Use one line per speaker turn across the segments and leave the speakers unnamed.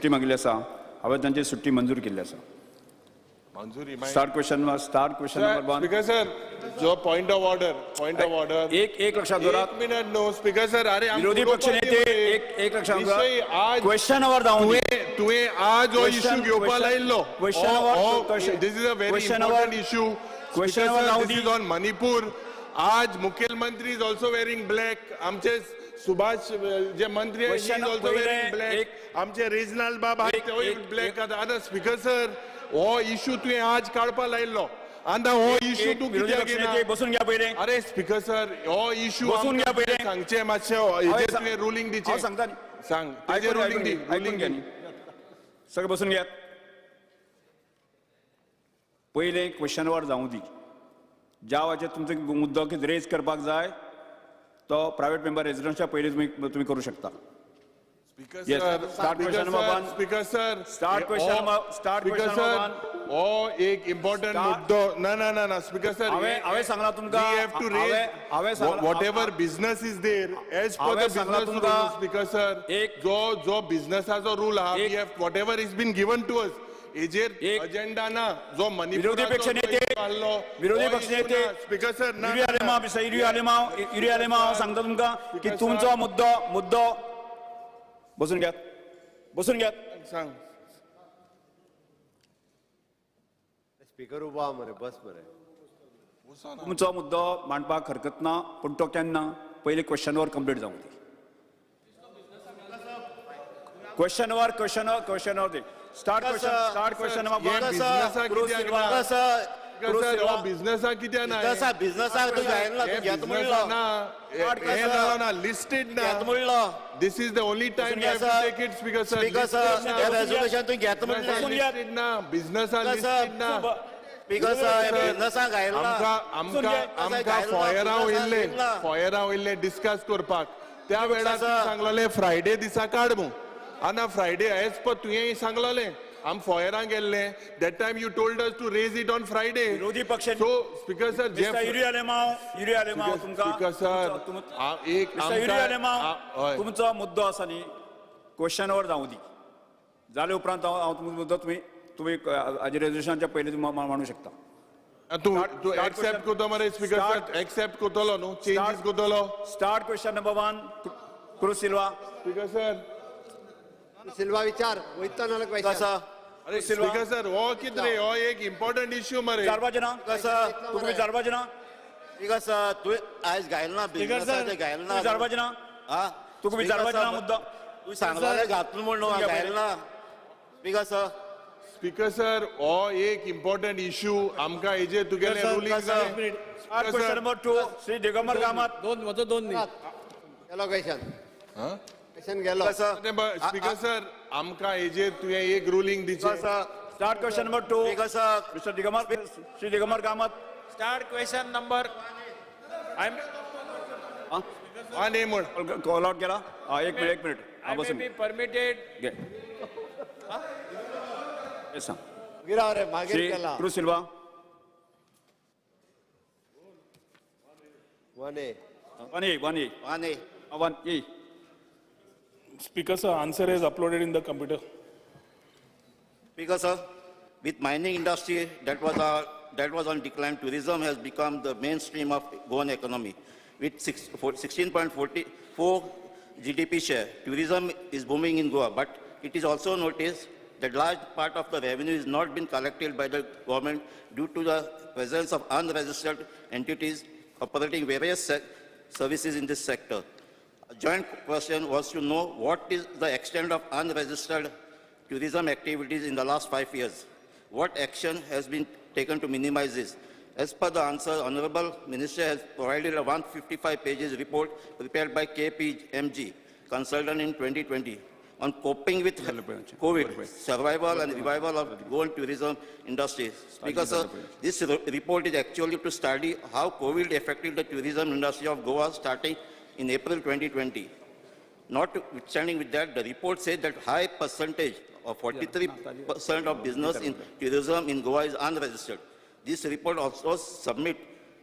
सुट्टी मागिल्ली आसा. हांवें तांची सुट्टी मंजूर केल्ली आसा.
मंजुरी.
Start question, start question number 1.
Speaker sir, जो point of order, point of order.
एक एक लक्षात दवरात.
एक मिनट न्हू स्पीकर सर, अरे आमकां
विरोधी पक्ष
उलोवपाक
नेते
दी मरे.
एक एक लक्षात
विशय आज
क्वेश्चन our जावं दी.
तुवें तुवें आज हो इश्यू घेवपा लायिल्लो.
Question hour-
this is a very
question
important
hour-
issue.
Question hour जावं
this
the.
Is on Manipur. आज मुखेलमंत्री is also wearing black. आमचे सुभाष जे मंत्री
Question
is also
पयलें
वेरिंग ब्लॅक.
एक-
आमचे रेजनाल्ड बाब आहात
एक-
तेवूय
एक-
ब्लॅक. आतां स्पीकर सर, हो इश्यू तुवें आज काडपा लायिल्लो आतां हो इश्यू
एक
तूं
विरोधी
कित्याक
पक्ष
घेना?
नेते बसून घ्या पयलें.
अरे स्पीकर सर, हो इश्यू
बसून घ्या पयलें.
सांगचें मातशें हेजेर तुवें रुलींग दिचें.
हांव सांगता न्ही.
सांग, तेजेर
ऐकून
रुलींग दी.
घ्या, ऐकून
रुलींग
घ्या
दी.
न्ही. सगळे बसून घेयात. पयलें क्वेश्चन वर जावं दी. ज्या वेळाचेर तुमचो मुद्दो कितें रेज करपाक जाय तो प्रायवेट मेंबर रेजिडन्सच्या पयलीं तुमी तुमी करूं शकता.
Speaker
Yes.
Sir,
Start question number one.
Speaker sir,
Start question number- start
speaker
question number
sir,
one.
हो एक इम्पॉर्टंट मुद्दो. ना ना ना ना स्पीकर सर,
हांवें सांगलां तुमकां.
We have to raise
हांवें सांगलां.
Whatever business is there as per
हांवें
the
सांगलां
बिझनेस
तुमकां.
रूल. स्पीकर सर,
एक-
जो जो बिझनेसाचो रूल आहा,
एक-
we have whatever is been given to us, हेजेर
एक-
अजेंडा ना. जो
विरोधी पक्ष
मणिपुराचो
नेते-
आसलो
विरोधी पक्ष नेते
स्पीकर सर, ना
युरी आलेमाव, मिस्टर युरी आलेमाव, युरी आलेमाव, हांव सांगता तुमकां की
Speaker
तुमचो
sir.
मुद्दो मुद्दो बसून घेयात, बसून घेयात.
सांग.
स्पीकर उबो आहा मरे, बस मरे.
तुमचो मुद्दो मांडपाक हरकत ना, पूण तो केन्ना? पयलीं क्वेश्चन वर कंप्लीट जावंक दी. Question were, question were, question were the. Start question, start question
हे
नंबर
बिझनेसाक कित्याक ना?
Cruise
speaker sir,
Silva.
हो बिझनेसाक कित्याक ना?
बिझनेसा बिझनेसाक तूं घायना,
हे
तूं घेत म्हणलो.
बिझनेसा ना, हे
sir.
जालो ना, लिस्टेड ना.
घेत म्हणलो.
This is the only time you have to take it, speaker sir.
Speaker sir, हे रेजोल्युशन तूं घेत म्हणलें.
लिस्टेड ना, बिझनेसा
Speaker sir,
listed ना.
स्पीकर सर, हे बिझनेसाक घायला.
आमकां आमकां आमकां फोयरा वयल्ले, फोयरा वयल्ले डिस्कस करपाक त्या वेळार
sir.
सांगलेले फ्रायडे दिसा काड मू. आनी फ्रायडे एज पर तुवें सांगलेलें आम फोयरां गेल्ले, that time you told us to raise it on Friday.
विरोधी पक्ष
सो स्पीकर सर, जे
मिस्टर युरी आलेमाव, युरी आलेमाव, तुमकां
स्पीकर सर, एक
मिस्टर युरी
आमकां
आलेमाव,
हय.
तुमचो मुद्दो आसा न्ही, क्वेश्चन वर जावं दी. जाले उपरांत हांव हांव तुमचो मुद्दो तुमी तुमी हाजे रेजोल्युशनाच्या पयलीं तुमी मांडू शकता.
तूं तूं
Start
accept
question.
करता मरे स्पीकर सर?
Start.
Accept करतलो न्हू? Changes
Start.
करतलो?
Start question number 1, Cruz Silva.
Speaker sir,
Silva विचार वयता नाल्यार क्वेश्चन.
कसं
अरे
सिल्वा.
स्पीकर सर, हो कितें रे, हो एक इम्पॉर्टंट इश्यू मरे.
विचारपाचें ना?
कसं
तुका विचारपाचें ना?
स्पीकर सर, तुवें आयज घायला ना बिझनेसाचें घायला
तुका
ना.
विचारपाचें ना?
हा
तुका विचारपाचें ना मुद्दो?
तूं सांगलें घातलो म्हणून घायला ना स्पीकर सर.
स्पीकर सर, हो एक इम्पॉर्टंट इश्यू आमकां हेजेर तुगेलें ruling
sir,
जाय.
Start question number 2, Shri Digambar Kamat.
दोन म्हजो दोन न्ही.
गेलो क्वेश्चन, क्वेश्चन गेलो.
कसं
स्पीकर सर, आमकां हेजेर तुवें एक रुलींग दिचें.
कसं
start question number 2,
speaker sir.
Mister Digambar, Shri Digambar Kamat.
Start question number. I'm,
one ए म्हण.
कॉल आउट केला. हा, एक मिनिट, एक मिनिट. हा,
I may
बसून
be permitted.
घे. हे सांग.
मागीर हांव रे मागीर
श्री
केला.
Cruz Silva.
One A.
One A, one A.
One A.
One A.
Speaker sir, answer is uploaded in the computer.
Speaker sir, with mining industry that was on decline, tourism has become the mainstream of Goan economy. With 16.44 GDP share, tourism is booming in Goa, but it is also noticed that large part of the revenue is not been collected by the government due to the presence of unregistered entities operating various services in this sector. A joint question was to know what is the extent of unregistered tourism activities in the last 5 years. What action has been taken to minimize this? As per the answer, Honorable Minister has provided a 155 pages report prepared by KPMG consultant in 2020 on coping with COVID, survival and revival of Goan tourism industry. Speaker sir, this report is actually to study how COVID affected the tourism industry of Goa starting in April 2020. Notwithstanding with that, the report said that high percentage of 43% of business in tourism in Goa is unregistered. This report also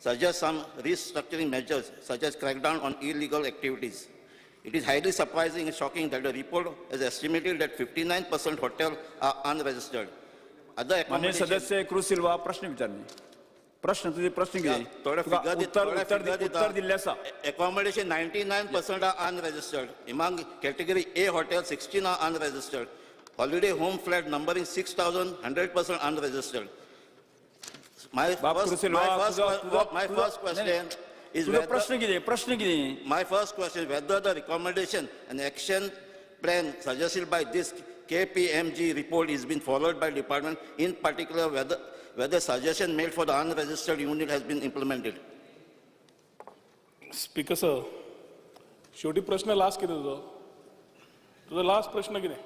suggests some restructuring measures such as crackdown on illegal activities. It is highly surprising and shocking that the report has estimated that 59% hotels are unregistered. Other
मान्य
accommodation.
सदस्य cruise Silva प्रश्न विचारले प्रश्न तुझे प्रश्न कितें
थोडे
तुका
फिगर
उत्तर उत्तर उत्तर दिल्लें आसा.
Accommodation 99% are unregistered. Among category A hotel, 16 are unregistered. Holiday home flat numbering 6,000, 100% unregistered. My
बाब
first,
Cruz Silva
my first,
तुजो तुजो
my
तुजो
first question is
तुजो
whether,
प्रश्न कितें प्रश्न कितें
my first question, whether the recommendation and action plan suggested by this KPMG report is being followed by department, in particular whether suggestion made for the unregistered unit has been implemented.
Speaker sir, शेवटी प्रश्न last कितें तुजो तुजो last प्रश्न कितें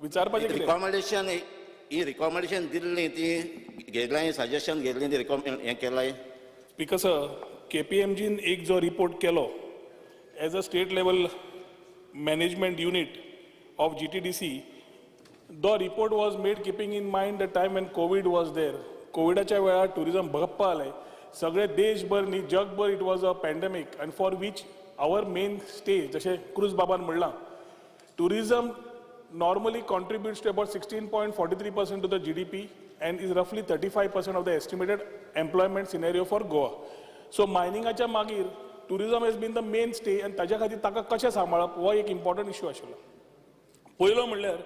विचारपाचें कितें?
Recommendation ही recommendation दिल्ली ती घेतलाय सजेशन घेतली ती रिकॉमेंड हें केलाय.
स्पीकर सर, केपीएमजीन एक जो रिपोर्ट केलो as a state level management unit of GTDC, the report was made keeping in mind the time when Covid was there. कोविडाच्या वेळार टुरिझम भगप्पा आलें सगळे देशभर न्ही जगभर. It was a pandemic and for which our mainstay, जशें cruise बाबान म्हणलां, tourism normally contributes to about 16.43% to the GDP and is roughly 35% of the estimated employment scenario for Goa. So मायनिंगाच्या मागीर tourism has been the mainstay आनी ताज्या खातीर ताका कशें सांबाळप हो एक इम्पॉर्टंट इश्यू आशिल्लो. पयलो म्हणल्यार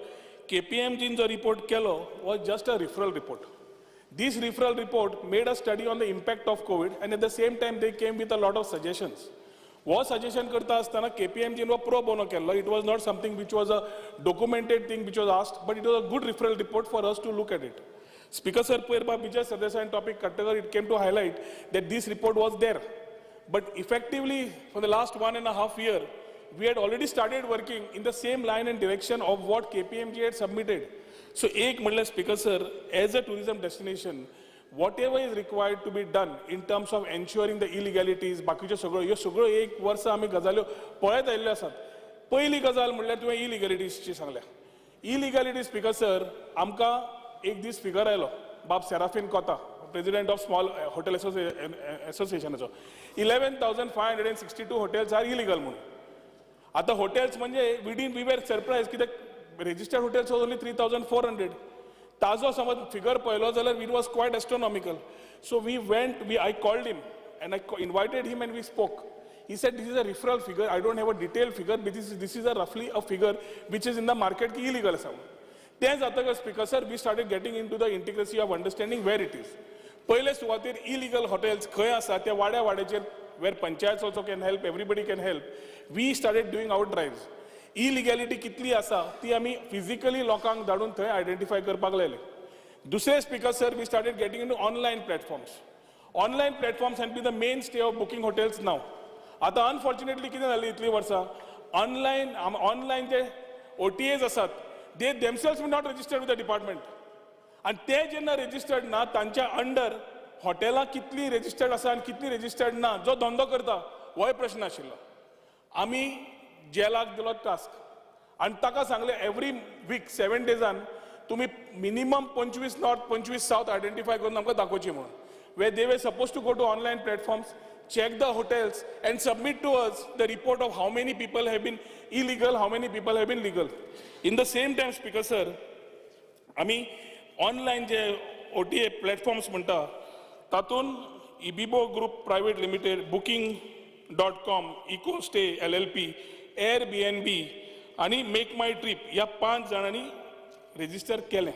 केपीएमजीन जो रिपोर्ट केलो was just a referral report. This referral report made a study on the impact of Covid and at the same time they came with a lot of suggestions. हो suggestion करता आसतना केपीएमजीन हो pro bono केल्लो. It was not something which was a documented thing which was asked, but it was a good referral report for us to look at it. Speaker sir, पयर बाब विजय सरदेसायान topic काडटकर it came to highlight that this report was there, but effectively for the last 1.5 year we had already started working in the same line and direction of what KPMG had submitted. So, एक म्हणल्यार Speaker sir, as a tourism destination, whatever is required to be done in terms of ensuring the illegalities, बाकीच्यो सगळ्यो ह्यो सगळ्यो एक वर्सा आमी गजाल्यो पळयत आयिल्ल्यो आसात. पयली गजाल म्हणल्यार तुवें इलिगॅलिटीजची सांगल्या. इलिगॅलिटी, स्पीकर सर, आमकां एक दीस फिगर आयलो बाब Serafin Cota, president of small hotel एसोसिएशनाचो, 11,562 hotels are illegal म्हणून. आतां हॉटेल्स म्हणजे we were surprise कित्याक registered hotels was only 3,400. ताजो समज फिगर पळयलो जाल्यार it was quite astronomical. So we went we I called him and I invited him and we spoke. He said, "This is a referral figure. I don't have a detailed figure, but this is a roughly a figure which is in the market की illegal आसा." तें जातकच, Speaker sir, we started getting into the intricacy of understanding where it is. पयले सुवातेर illegal hotels खंय आसा त्या वाड्या वाड्याचेर, where panchayat also can help, everybody can help, we started doing our drives. Illegality कितली आसा ती आमी फिजिकली लोकांक धाडून थंय आयडेंटिफाय करपाक लायले. दुसरें, Speaker sir, we started getting into online platforms. Online platforms had been the mainstay of booking hotels now. आतां अनफॉर्च्युनेटली कितें जालें, इतलीं वर्सां ऑनलायन जे ओटीएज आसात, they themselves be not registered with the department. आनी ते जेन्ना रेजिस्टर्ड ना, तांच्या अंडर हॉटेलां कितलीं रेजिस्टर्ड आसा आनी कितलीं रेजिस्टर्ड ना, जो धंदो करता होय प्रश्न आशिल्लो. आमी जेलाक दिलो टास्क आनी ताका सांगलें, एवरी वीक सेवन डेजान तुमी मिनिमम 25 नॉर्थ, 25 सावथ आयडेंटिफाय करून आमकां दाखोवची म्हणून, where they were supposed to go to online platforms, check the hotels and submit to us the report of how many people have been illegal, how many people have been legal. In the same time, Speaker sir, आमी online जे OTA platforms म्हणटा तातूंत इबिबो group private limited, booking.com, eco stay LLP, air बी N बी आनी मेक माय trip ह्या पांच जाणांनी register केलें.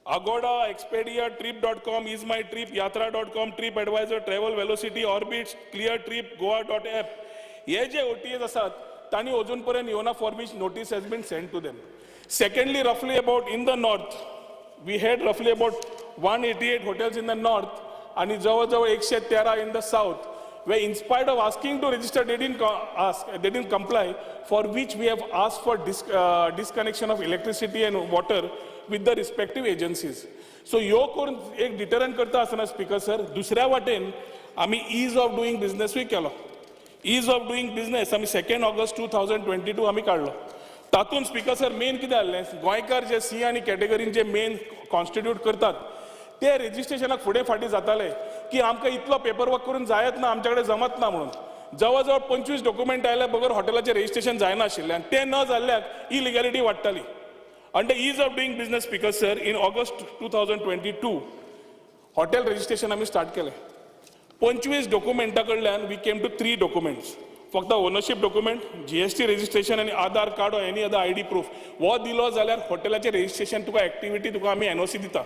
Agoda, Expedia, Trip.com, Ease My Trip, Yatra.com, Trip Advisor, Travel Velocity, Orbitz, Clear Trip, Goa.app hey J OTAs आसात तांणी अजून पर्यंत येवना, for which notice has been sent to them. Secondly, roughly about in the north, we had roughly about 188 hotels in the north आणि जवळ जवळ 113 in the south, where in spite of asking to register, they didn't ask, they didn't comply, for which we have asked for disconnection of electricity and water with the respective agencies. So ह्यो करून एक डिटरंट करता आसतना, speaker sir, दुसऱ्या वाटेन आमी is of doing बिझनेसूय केलो. Is of doing business आमी 2 August 2022 आमी काडलो. तातूंत, स्पीकर सर, मेन कितें जाल्लें, गोंयकार जे सी आनी कॅटेगरीन जे मेन कॉन्स्टिट्यूट करतात ते रेजिस्ट्रेशनाक फुडें फाटीं जाताले की आमकां इतलो पेपर वर्क करून जायत ना, आमच्या कडेन जमत ना म्हणून. जवळ जवळ 25 डॉक्युमेंट आयल्या बगर हॉटेलाचें रजिस्ट्रेशन जायनाशिल्लें आनी तें न जाल्ल्याक इलिगॅलिटी वाडटाली. Under ease of doing business, Speaker sir, in August 2022 hotel registration आमी स्टार्ट केलें. 25 डॉक्युमेंटा कडल्यान we came to 3 documents. फक्त ownership document, GST registration आनी Aadhaar card or any other ID proof हो दिलो जाल्यार हॉटेलाचें रजिस्ट्रेशन तुका एक्टिविटी तुका आमी एनओसी दिता.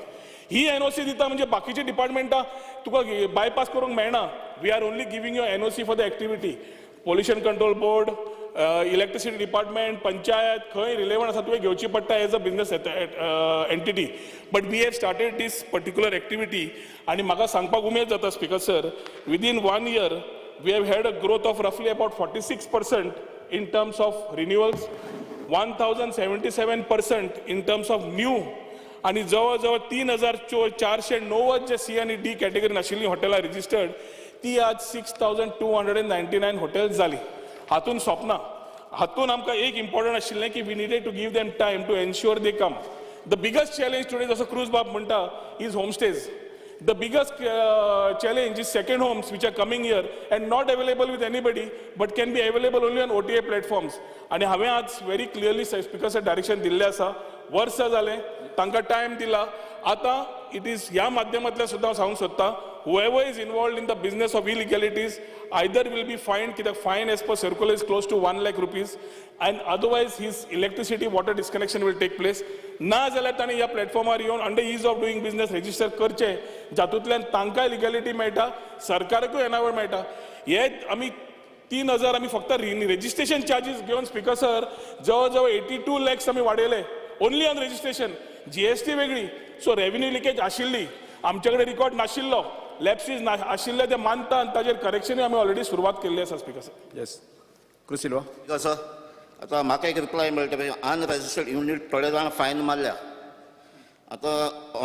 ही एनओसी दिता म्हणजे बाकीचे डिपार्टमेंटां तुका बायपास करूंक मेळना. We are only giving you NOC for the activity. Pollution control board, electricity department, panchayat खंय रिलेवंट आसा तुवें घेवची पडटा as a business entity. But we have started this particular activity आनी म्हाका सांगपाक उमेद जाता speaker sir, within 1 year we have had a growth of roughly about 46% in terms of renewals, 1077% in terms of new, आनी जवळ जवळ 3490 जे C आनी D category नाशिल्लीं हॉटेलां रजिस्टर्ड ती आज 6299 हॉटेल्स जाली. हातून सोंपना. हातून आमकां एक इम्पॉर्टंट आशिल्लें की we needed to give them time to ensure they come. The biggest challenge today, जसो क्रूज बाब म्हणटा, is homestays. The biggest challenge is second homes which are coming here and not available with anybody but can be available only on OTA platforms. आनी हांवें आज very clearly speaker sir direction दिल्लें आसा. वर्सां जालें तांकां टायम दिला. आतां it is ह्या माध्यमांतल्यान सुद्दां हांव सांगूंक सोदतां, whoever is involved in the business of illegalities either will be fined, कित्याक fine as per circular is close to 1 lakh rupees, and otherwise his electricity water disconnection will take place. ना जाल्यार ताणें ह्या प्लॅटफॉर्मार येवन under ease of doing business register करचें, जातूंतल्यान तांकांय legality मेळटा, सरकाराकूय येणावळ मेळटा. हे आमी 3000 आमी फक्त रजिस्ट्रेशन चार्जीस घेवन स्पीकर सर जवळ जवळ 82 लॅक्स आमी वाडयले ओनली ऑन रजिस्ट्रेशन. जीएसटी वेगळी. सो रेव्हेन्यू लिकेज आशिल्ली, आमचे कडेन रिकॉर्ड नाशिल्लो, लॅप्सीज आशिल्ले ते मानता आनी ताजेर करेक्शनूय आमी ऑलरेडी सुरवात केल्ली आसा speaker sir.
Yes, Cruz Silva.
Speaker sir, आतां म्हाका एक रिप्लाय मेळटा, अनरेजिस्टर्ड युनीट थोडे जाण फायन मारल्या. आतां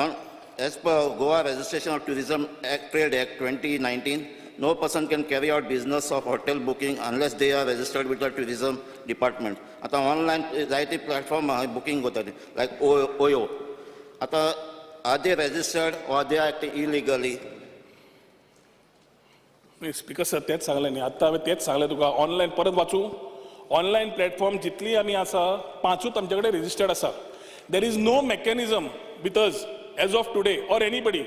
on as per Goa registration of tourism act trade act 2019, no person can carry out business of hotel booking unless they are registered with the tourism department. आतां online जायते platform आहा booking करता लायक ओयो. आतां are they registered or they are illegally?
Speaker sir तेच सांगलें न्ही आत्तां, हांवें तेच सांगलें तुका. ऑनलायन परत वाचूं, ऑनलायन प्लॅटफॉर्म जितली आमी आसा 5 आमचे कडेन रजिस्टर्ड आसा. There is no mechanism with us as of today or anybody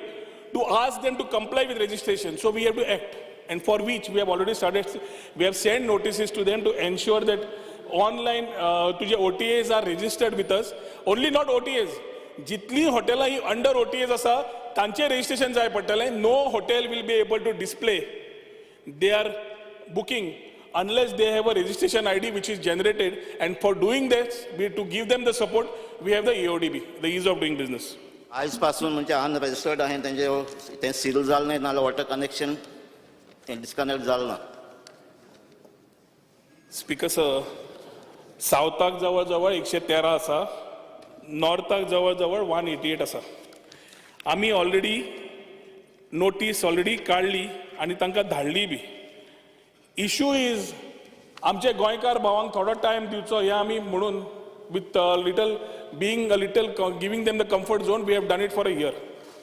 to ask them to comply with registration. So we have to act, and for which we have already started. We have sent notices to them to ensure that online तुझे OTAs are registered with us. Only not OTAs, जितली हॉटेलां ही under OTAs आसा तांचें registration जाय पडटलें. No hotel will be able to display their booking unless they have a registration ID which is generated, and for doing this, we to give them the support, we have the EODB, the ease of doing business.
आयज पासून म्हणजे unregistered आहे तेंचे तें seal जालें ना, नाल्यार water connection तें डिस्कनेक्ट जालें ना.
स्पीकर सर, सावथाक जवळ जवळ 113 आसा, नॉर्थाक जवळ जवळ 188 आसा. आमी ऑलरेडी नोटीस ऑलरेडी काडली आनी तांकां धाडली बी. इशू is आमचे गोंयकार भावांक थोडो टायम दिवचो हें आमी म्हणून with little being a little giving them the comfort zone, we have done it for a year.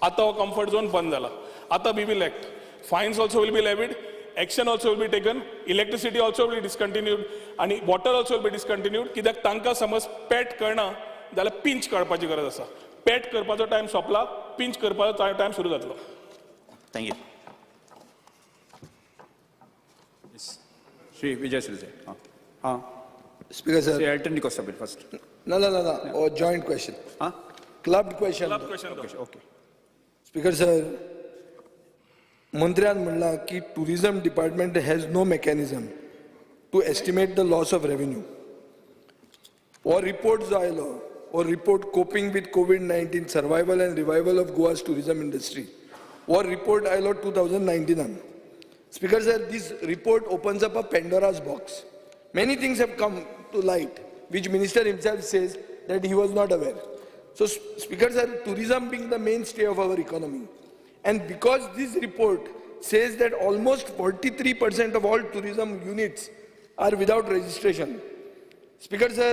आतां हो कम्फर्ट झोन बंद जाला. आतां we will act. Fines also will be levied, action also will be taken, electricity also will be discontinued आनी water also will be discontinued. कित्याक तांकां समज पेट कळना जाल्यार पिंच काडपाची गरज आसा. पेट करपाचो टायम सोंपला, पिंच करपाचो टायम सुरू जातलो.
Thank you.
Shri Vijay Sardesai. हां
Speaker sir.
Shri Elton D'Costa first.
No, no, no, no. Or joint question.
Huh?
Clubbed question.
Clubbed question.
Okay, okay.
Speaker sir, मंत्र्यान म्हणला की tourism department has no mechanism to estimate the loss of revenue. हो report जो आयलो, हो report coping with COVID-19 survival and revival of Goa's tourism industry, हो report आयलो 2019. Speaker sir, this report opens up a Pandora's box. Many things have come to light, which minister himself says that he was not aware. So, Speaker sir, tourism being the mainstay of our economy, and because this report says that almost 43% of all tourism units are without registration. Speaker sir,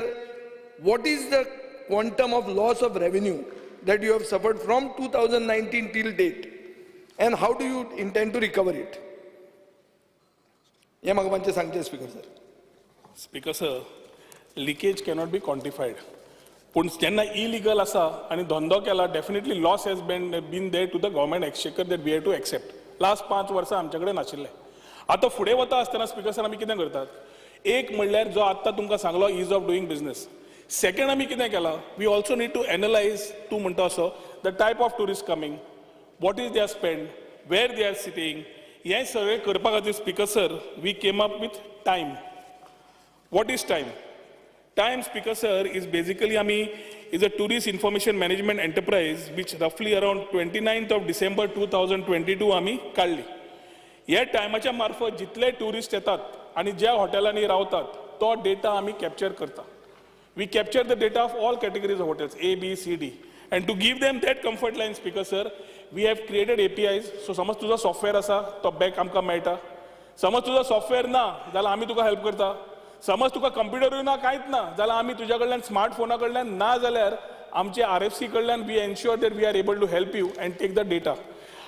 what is the quantum of loss of revenue that you have suffered from 2019 till date, and how do you intend to recover it? हें म्हाका मातशें सांगचें speaker sir.
Speaker sir, leakage cannot be quantified. पूण जेन्ना illegal आसा आनी धंदो केला, definitely loss has been there to the government exchequer that we have to accept. Last 5 वर्सां आमचे कडेन नाशिल्लें. आतां फुडें वता आसतना स्पीकर सर आमी कितें करतात, एक म्हणल्यार जो आत्तां तुमकां सांगलो ease of doing business. Second आमी कितें केलां, we also need to analyse, तूं म्हणटा असो, the type of tourist coming, what is their spend, where they are sitting. हें सगळें करपा खातीर speaker sir we came up with time. What is time? Time, speaker sir, is basically आमी is a tourist information management enterprise which roughly around 29th of December 2022 आमी काडली. ह्या टायमाच्या मार्फत जितले ट्युरिस्ट येतात आनी ज्या हॉटेलांनी रावतात तो डेटा आमी कॅप्चर करता. We capture the data of all categories of hotels A, B, C, D, and to give them that comfort line, speaker sir, we have created APIs. So समज तुजो सॉफ्टवेअर आसा तो बॅक आमकां मेळटा, समज तुजो सॉफ्टवेअर ना जाल्यार आमी तुका हेल्प करता, समज तुका कंप्युटरूय ना कांयच ना जाल्यार आमी तुज्या कडल्यान स्मार्टफोना कडल्यान ना जाल्यार आमचे RFC कडल्यान we ensure that we are able to help you and take the data.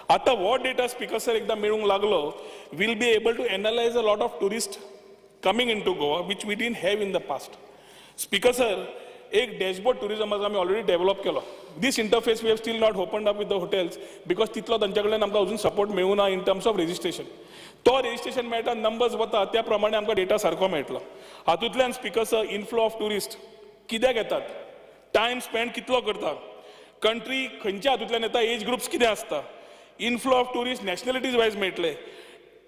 आतां हो डेटा स्पीकर सर एकदां मेळूंक लागलो, we'll be able to analyse a lot of tourist coming in to Goa which we didn't have in the past. Speaker sir, एक dashboard टुरिजमाचो आमी already develop केलो. This interface we have still not opened up with the hotels because तितलो तांच्या कडल्यान आमकां अजून support मेळूं ना इन टर्म्स ऑफ रजिस्ट्रेशन. तो रजिस्ट्रेशन मेळटा, नंबर्स वता, त्या प्रमाणे आमकां डेटा सारको मेळटलो. हातूंतल्यान speaker sir inflow of tourist कित्याक येतात, टायम स्पेंड कितलो करता, कंट्री खंयच्या हातूंतल्यान येता, एज ग्रुप्स कितें आसता, inflow of tourist nationalities wise मेळटले,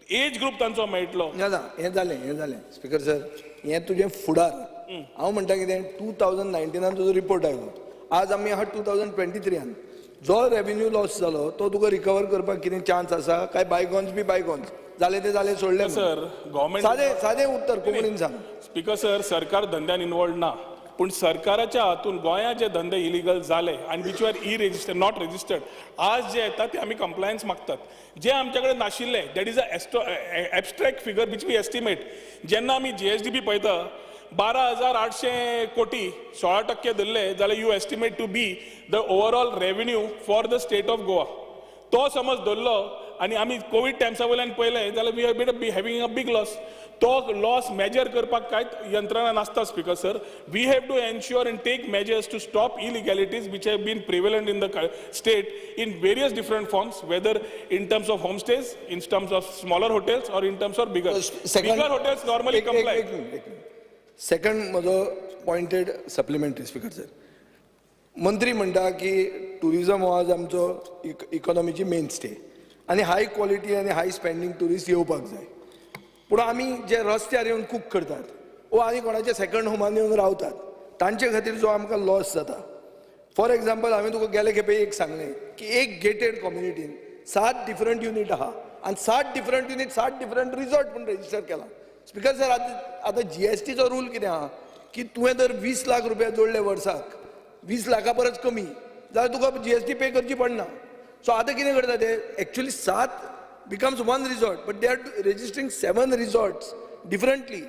एज ग्रुप तांचो मेळटलो.
ना, हें जालें, हें जालें स्पीकर सर, हें तुजें फुडार. हांव म्हणटा कितें, 2019 तुजो रिपोर्ट आयलो, आज आमी आहा 2023. जो रेवेन्यू लॉस जालो तो तुका रिकवर करपाक कितें चान्स आसा काय बायगॉन्स बी बायगॉन्स जालें तें जालें सोडलें?
सर गव्हर्मेंट
सादें सादें उत्तर कोंकणीन सांग.
स्पीकर सर, सरकार धंद्यान इन्वॉल्व ना, पूण सरकाराच्या हातून गोंयांत जे धंदे इलिगल जाले आनी which are e registered not registered, आज जे येता ते आमी कंप्लायन्स मागतात. जे आमचे कडेन नाशिल्ले that is a abstract figure which we estimate. जेन्ना आमी GSDP पळयता 12,800 कोटी 16% धरले जाल्यार you estimate to be the overall revenue for the state of Goa. तो समज धरलो आनी आमी कोवीड टायम्सा वयल्यान पळयलें जाल्यार we have be having a big loss. तो लॉस मेजर करपाक कांयच यंत्रणा नासता speaker sir. We have to ensure and take measures to stop illegalities which have been prevalent in the state in various different forms, whether in terms of homestays, in terms of smaller hotels or in terms of bigger. Bigger hotels normally comply.
Second म्हजो pointed supplementary speaker sir, मंत्री म्हणटा की tourism हो आज आमचो इकॉनॉमीची main stay आनी हाय quality आनी हाय spending tourist येवपाक जाय. पूण आमी जे रस्त्यार येवन कूक करतात वो आनी कोणाच्या सेकंड होमान येवन रावतात तांचे खातीर जो आमकां लॉस जाता. फॉर एग्जाम्पल, हांवें तुका गेले खेपे एक सांगलें की एक गेटेड कम्युनिटीन 7 डिफरंट युनीट आहा आनी 7 डिफरंट युनीट 7 डिफरंट रिजॉर्ट म्हूण रजिस्टर केला. स्पीकर सर, आतां GSTचो रूल कितें आहा की तुवें जर 20 लाख रुपया जोडले वर्साक, 20 लाखा परस कमी जाल्यार तुका GST पे करची पडना. सो आतां कितें करता ते actually 7 becomes 1 resort, but they are registering 7 resorts differently,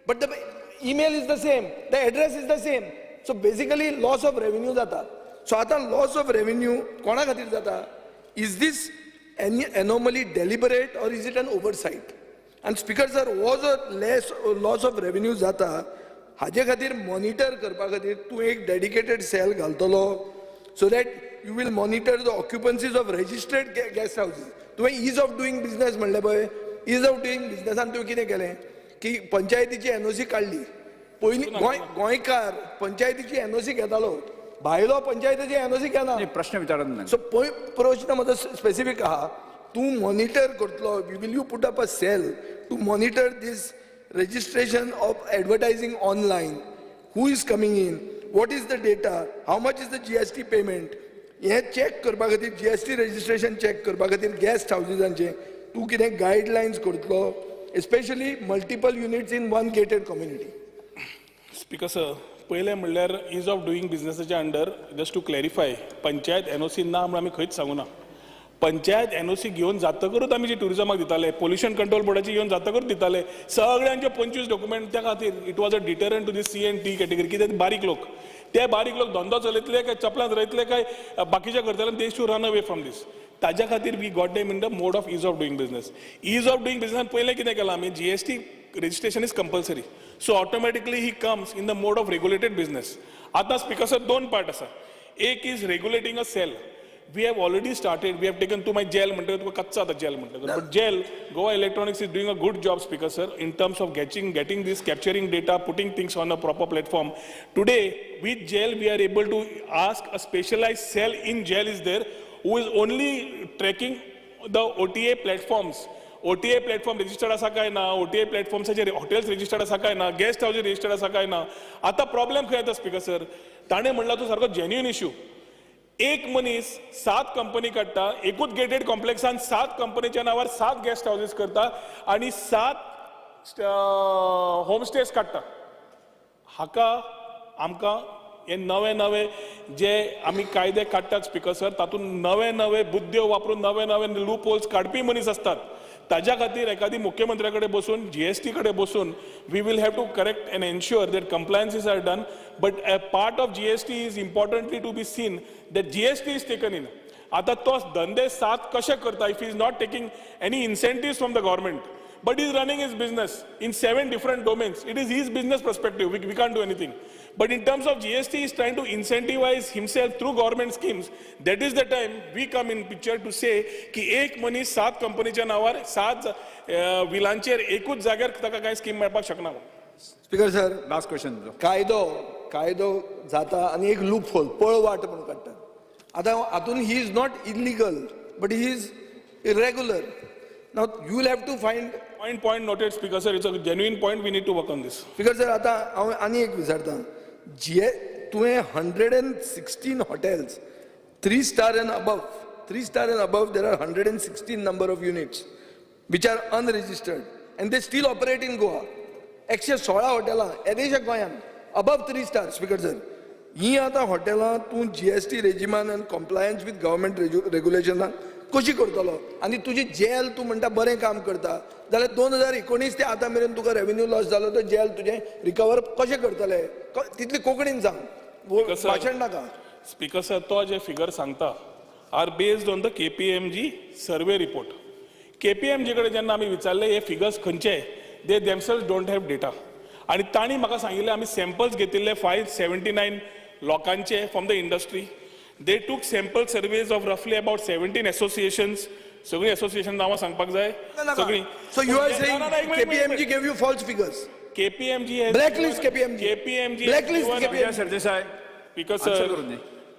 but the email is the same, the address is the same. So basically loss of revenue जाता. सो आतां लॉस ऑफ रेवेन्यू कोणा खातीर जाता? Is this anomaly deliberate or is it an oversight? आनी speaker sir, हो जो less loss of revenue जाता हाजे खातीर मॉनिटर करपा खातीर तूं एक डेडिकेटेड सेल घालतलो so that you will monitor the occupancies of registered guest houses. तुवें is of doing business म्हणलें पळय, is of doing बिजनसान तुवें कितें केलें की पंचायतीची NOC काडली. पयलीं गोंयकार पंचायतीची NOC घेतालो, भायलो पंचायतीची NOC घेना.
प्रश्न विचारत ना.
सो प्रश्न म्हजो स्पेसिफीक आहा, तूं मॉनिटर करतलो, will you put up a cell to monitor this registration of advertising online, who is coming in, what is the data, how much is the GST payment, हें चॅक करपा खातीर GST registration check करपा खातीर guest हावजीसांचें तूं कितें guidelines करतलो, especially multiple units in one gated community?
Speaker sir, पयलें म्हणल्यार is of doing बिजनसाच्या under, just to clarify, panchayat NOC ना म्हूण आमी खंयच सांगूना. पंचायत NOC घेवन जातकरूच आमी जे ट्युरिजमाक दिताले, पोल्युशन कंट्रोल बोर्डाची घेवन जातकरूच दिताले, सगळ्यांचे 25 डॉक्युमेंट त्या खातीर. It was a deterrent to the C and T category, कित्याक बारीक लोक ते बारीक लोक धंदो चलयतले काय चपलां चलयतले काय बाकीचे करतले, they should run away from this. ताज्या खातीर we got them in the mode of ease of doing business. Ease of doing बिझनसान पयलें कितें केलां आमी, GST registration is compulsory, so automatically he comes in the mode of regulated business. आतां speaker sir दोन part आसा. एक is regulating a cell. We have already started, we have taken to my GEL म्हणटकच तुका कच्चा आतां gel म्हणटकच, but GEL, Goa Electronics is doing a good job, Speaker sir, in terms of getting this, capturing data, putting things on a proper platform. Today with GEL we are able to ask a specialized cell in GEL is there who is only tracking the OTA platforms. OTA platform registered आसा काय ना, OTA प्लॅटफॉर्म्साचेर hotels registered आसा काय ना, guest houses registered आसा काय ना. आतां प्रॉब्लेम खंय येता स्पिकर सर, ताणें म्हणलां तो सारको जेन्युइन इश्यू. एक मनीस 7 कंपनी काडटा, एकूच गेटेड कॉम्प्लेक्सान 7 कंपनीच्या नांवार 7 गेस्ट हावजीस करता आनी 7 होमस्टेज काडटा. हाका आमकां हे नवे नवे जे आमी कायदे काडटात स्पिकर सर, तातूंत नवे नवे बुद्ध्यो वापरून नवे नवे लूप होल्स काडपी मनीस आसतात. ताज्या खातीर एखादी मुख्यमंत्र्या कडेन बसून, जीएसटी कडेन बसून we will have to correct and ensure that compliances are done. But a part of GST is importantly to be seen that GST is taken in. आतां तो धंदे 7 कशे करता if is not taking any incentives from the government, but he is running his business in 7 different domains. It is his business perspective. We can't do anything. But in terms of GST, he is trying to incentivize himself through government schemes. That is the time we come in picture to say की एक मनीस 7 कंपनीच्या नांवार 7 विलांचेर एकूच जाग्यार ताका कांय scheme मेळपाक शकना.
Speaker sir,
last question.
कायदो कायदो जाता आनी एक लूप होल पळवाट म्हणून काडटात. आतां हातून he is not illegal but he is irregular. Now you will have to find.
Point noted, Speaker sir. It's a genuine point. We need to work on this.
Speaker sir, आतां हांव आनी एक विचारता, जे तुवें 116 hotels, 3 star and above, 3 star and above, there are 116 number of units which are unregistered and they still operate in Goa. 116 हॉटेलां येदेशा गोंयांत above 3 star. Speaker sir, ही आतां हॉटेलां तूं जीएसटी रेजिमान आनी कॉम्प्लायन्स विथ गव्हर्मेंट रेगुलेशनान कशी करतलो? आनी तुजी जेल तूं म्हणटा बरें काम करता जाल्यार 2019 ते आतां मेरेन तुका रेवेन्यू लॉस जालो तो जेल तुजें रिकवर कशें करतले? तितली कोंकणीन सांग, भाशण नाका.
स्पिकर सर, तो जे फिगर सांगता are based on the KPMG survey report. KPMG कडेन जेन्ना आमी विचारले हे फिगर्स खंयचे, they themselves don't have data. आनी तांणी म्हाका सांगिल्लें आमी सॅम्पल्स घेतिल्ले 579 लोकांचे from the industry. They took sample surveys of roughly about 17 associations. सगळी असोसिएशन नांवां सांगपाक जाय सगळी.
So you are saying KPMG gave you false figures?
KPMG has
blacklist KPMG.
KPMG
blacklist KPMG.
Sardesai,
Speaker sir,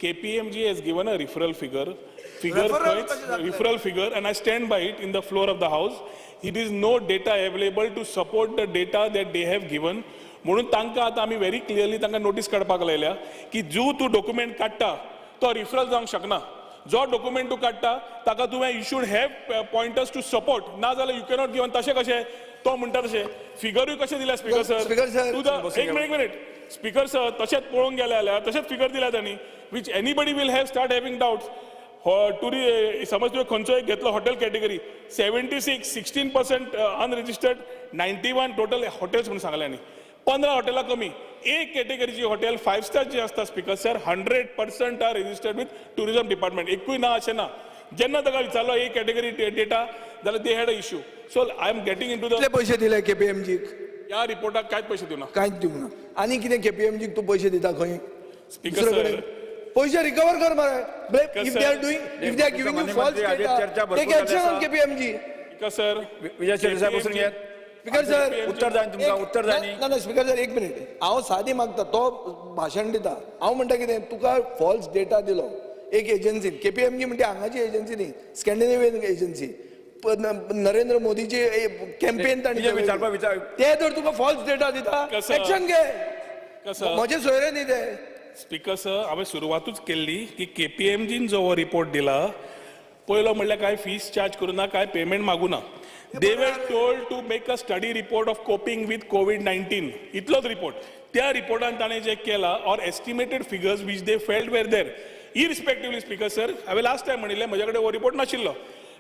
KPMG has given a referral figure. Figure referral figure, and I stand by it in the floor of the house. It is no data available to support the data that they have given. म्हणून तांकां आतां आमी very clearly तांकां notice काडपाक लायल्या की जो तूं डॉक्युमेंट काडटा तो रिफरल जावंक शकना. जो डॉक्युमेंट तूं काडटा ताका तुवें you should have pointers to support, ना जाल्यार you cannot given. तशें कशें तो म्हणटा तशें फिगरूय कशें दिल्या स्पिकर सर?
स्पिकर सर,
एक मिनिट, एक मिनिट स्पिकर सर, तशेंच पळोवंक गेले जाल्यार तशेंच फिगर दिल्या तांणी, which anybody will have start having doubts. टुरी समज तुवें खंयचो एक घेतलो hotel category 76 16% unregistered, 91 total hotels म्हणून सांगलें आनी 15 हॉटेलां कमी. एक कॅटेगरीची हॉटेल 5 स्टार जी आसता speaker sir, 100% are registered with tourism department. एकूय ना अशें ना. जेन्ना ताका विचारलो एक कॅटेगरी डेटा जाल्यार they had a issue. So I am getting into the.
कितले पयशे दिले केपीएमजीक?
ह्या रिपोर्टाक कांयच पयशे दिवना.
कांयच दिवंक ना. आनी कितें केपीएमजीक तूं पयशे दिता खंय?
स्पिकर सर,
पैसे रिकवर कर मरे. If they are doing, if they are giving you false data, take action on KPMG.
Speaker sir,
Vijay Sardesai बसून घेयात.
स्पिकर सर,
उत्तर जाय तुमकां, उत्तर जाय न्ही.
ना ना स्पिकर सर, एक मिनिट. हांव सादी मागता, तो भाशण दिता. हांव म्हणटा कितें, तुका फॉल्स डेटा दिलो एक एजन्सीन, केपीएमजी म्हणटा हांगाची एजन्सी न्ही, स्कॅन्डिनेवियन एजन्सी, नरेंद्र मोदीची कॅम्पेन तांणी, ते जर तुका फॉल्स डेटा दिता एक्शन घे. म्हजे सोयरे न्ही ते.
स्पिकर सर, हांवें सुरवातूच केल्ली की केपीएमजीन जो हो रिपोर्ट दिला पयलो म्हणल्यार कांय फीस चार्ज करूं ना, कांय पेमेंट मागूं ना. They were told to make a study report of coping with COVID-19. इतलोच रिपोर्ट. त्या रिपोर्टान ताणें जें केलां or estimated figures which they felt were there. Irrespectively speaker sir, हांवें लास्ट टायम म्हणिल्लें म्हजे कडेन हो रिपोर्ट नाशिल्लो.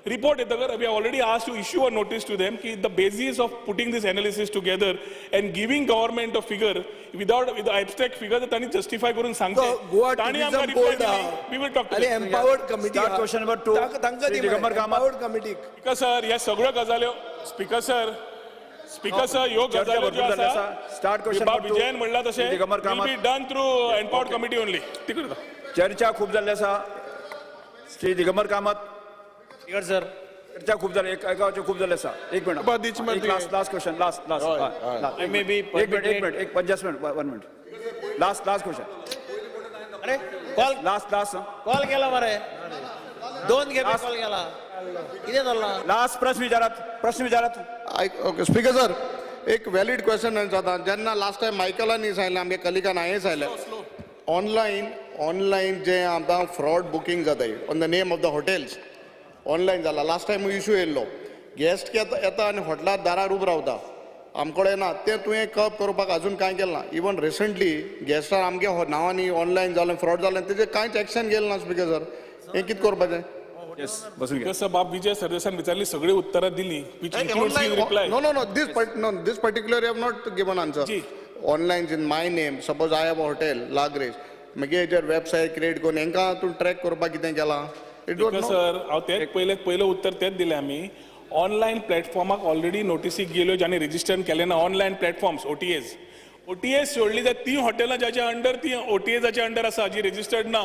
रिपोर्ट येतकर we already asked to issue a notice to them की the basis of putting this analysis together and giving government a figure without with abstract figure तांणी justify करून सांगचें.
गोवा
तांणी आमकां
टुरिझम
रिप्लाय
बोर्ड
दिली, we will talk to
आनी empowered committee
Start question number 2.
तांकां
Shri Digambar Kamat.
Empowered कमिटीक.
स्पीकर सर, ह्या सगळ्यो गजाल्यो, स्पीकर सर, स्पीकर सर, ह्यो
चर्चा
गजाल्यो
भरपूर
ज्यो
जाल्ली
आसा
आसा. Start question
बाब
number two.
Vijayan म्हणला तशें
Shri Digambar
will
Kamat.
Be done through empowered committee only. ती करता.
चर्चा खूप जाल्ली आसा. श्री दिगंबर कामत.
स्पीकर सर,
चर्चा खूप जाली, एका खूप जाल्ली आसा. एक मिनिट,
बाबा, दीच मरे
एक last last question, last last.
I may be
एक मिनिट, एक
permitted-
minute, एक just minute, 1 minute, last last question.
अरे कॉल
लास्ट लास्ट
कॉल केला मरे, दोन खेपे कॉल केला, कितें चल्लां?
लास्ट प्रश्न विचारात, प्रश्न विचारात.
ओके स्पीकर सर, एक व्हॅलिड क्वेश्चन जाता. जेन्ना लास्ट टायम मायकलांनी सांगलें, आमगे कलिकान हांवें सांगलें, ऑनलायन ऑनलायन जे आतां फ्रॉड बुकींग जाता on the name of the hotels online जाला. लास्ट टायम इशू येयल्लो, गेस्ट येता आनी हॉटेलार दारार उबो रावता, आमकडे ना तें तुवें कब करपाक अजून कांय केलें ना. इवन रिसंटली गेस्टार आमगे नांवांनी ऑनलायन जालें, फ्रॉड जालें, तेजेर कांयच एक्शन गेलें ना. स्पीकर सर, हें कितें करपाचें?
येस, बसून घ्या.
स्पीकर सर, बाब विजय सरदेसान विचारली सगळी उत्तरां दिली, which includes his reply.
No, no, no. No, this particular you have not given answer.
Ji.
Online in my name, suppose I have a hotel, La Grace. मागीर हेजेर वेबसायट क्रिएट करून हेंकां तूं track करपाक कितें केलां? It was
speaker
no.
Sir, हांव तेच पयलें पयलें उत्तर तेच दिलें आमी. ऑनलायन प्लॅटफॉर्माक ऑलरेडी नोटीसी गेल्यो ज्यांनी रजिस्टर केलें ना. Online platforms OTAs, OTAs सोडली जाल्यार ती हॉटेलां ज्याच्या अंडर, ती ओटीएजाच्या अंडर आसा, जी रजिस्टर्ड ना,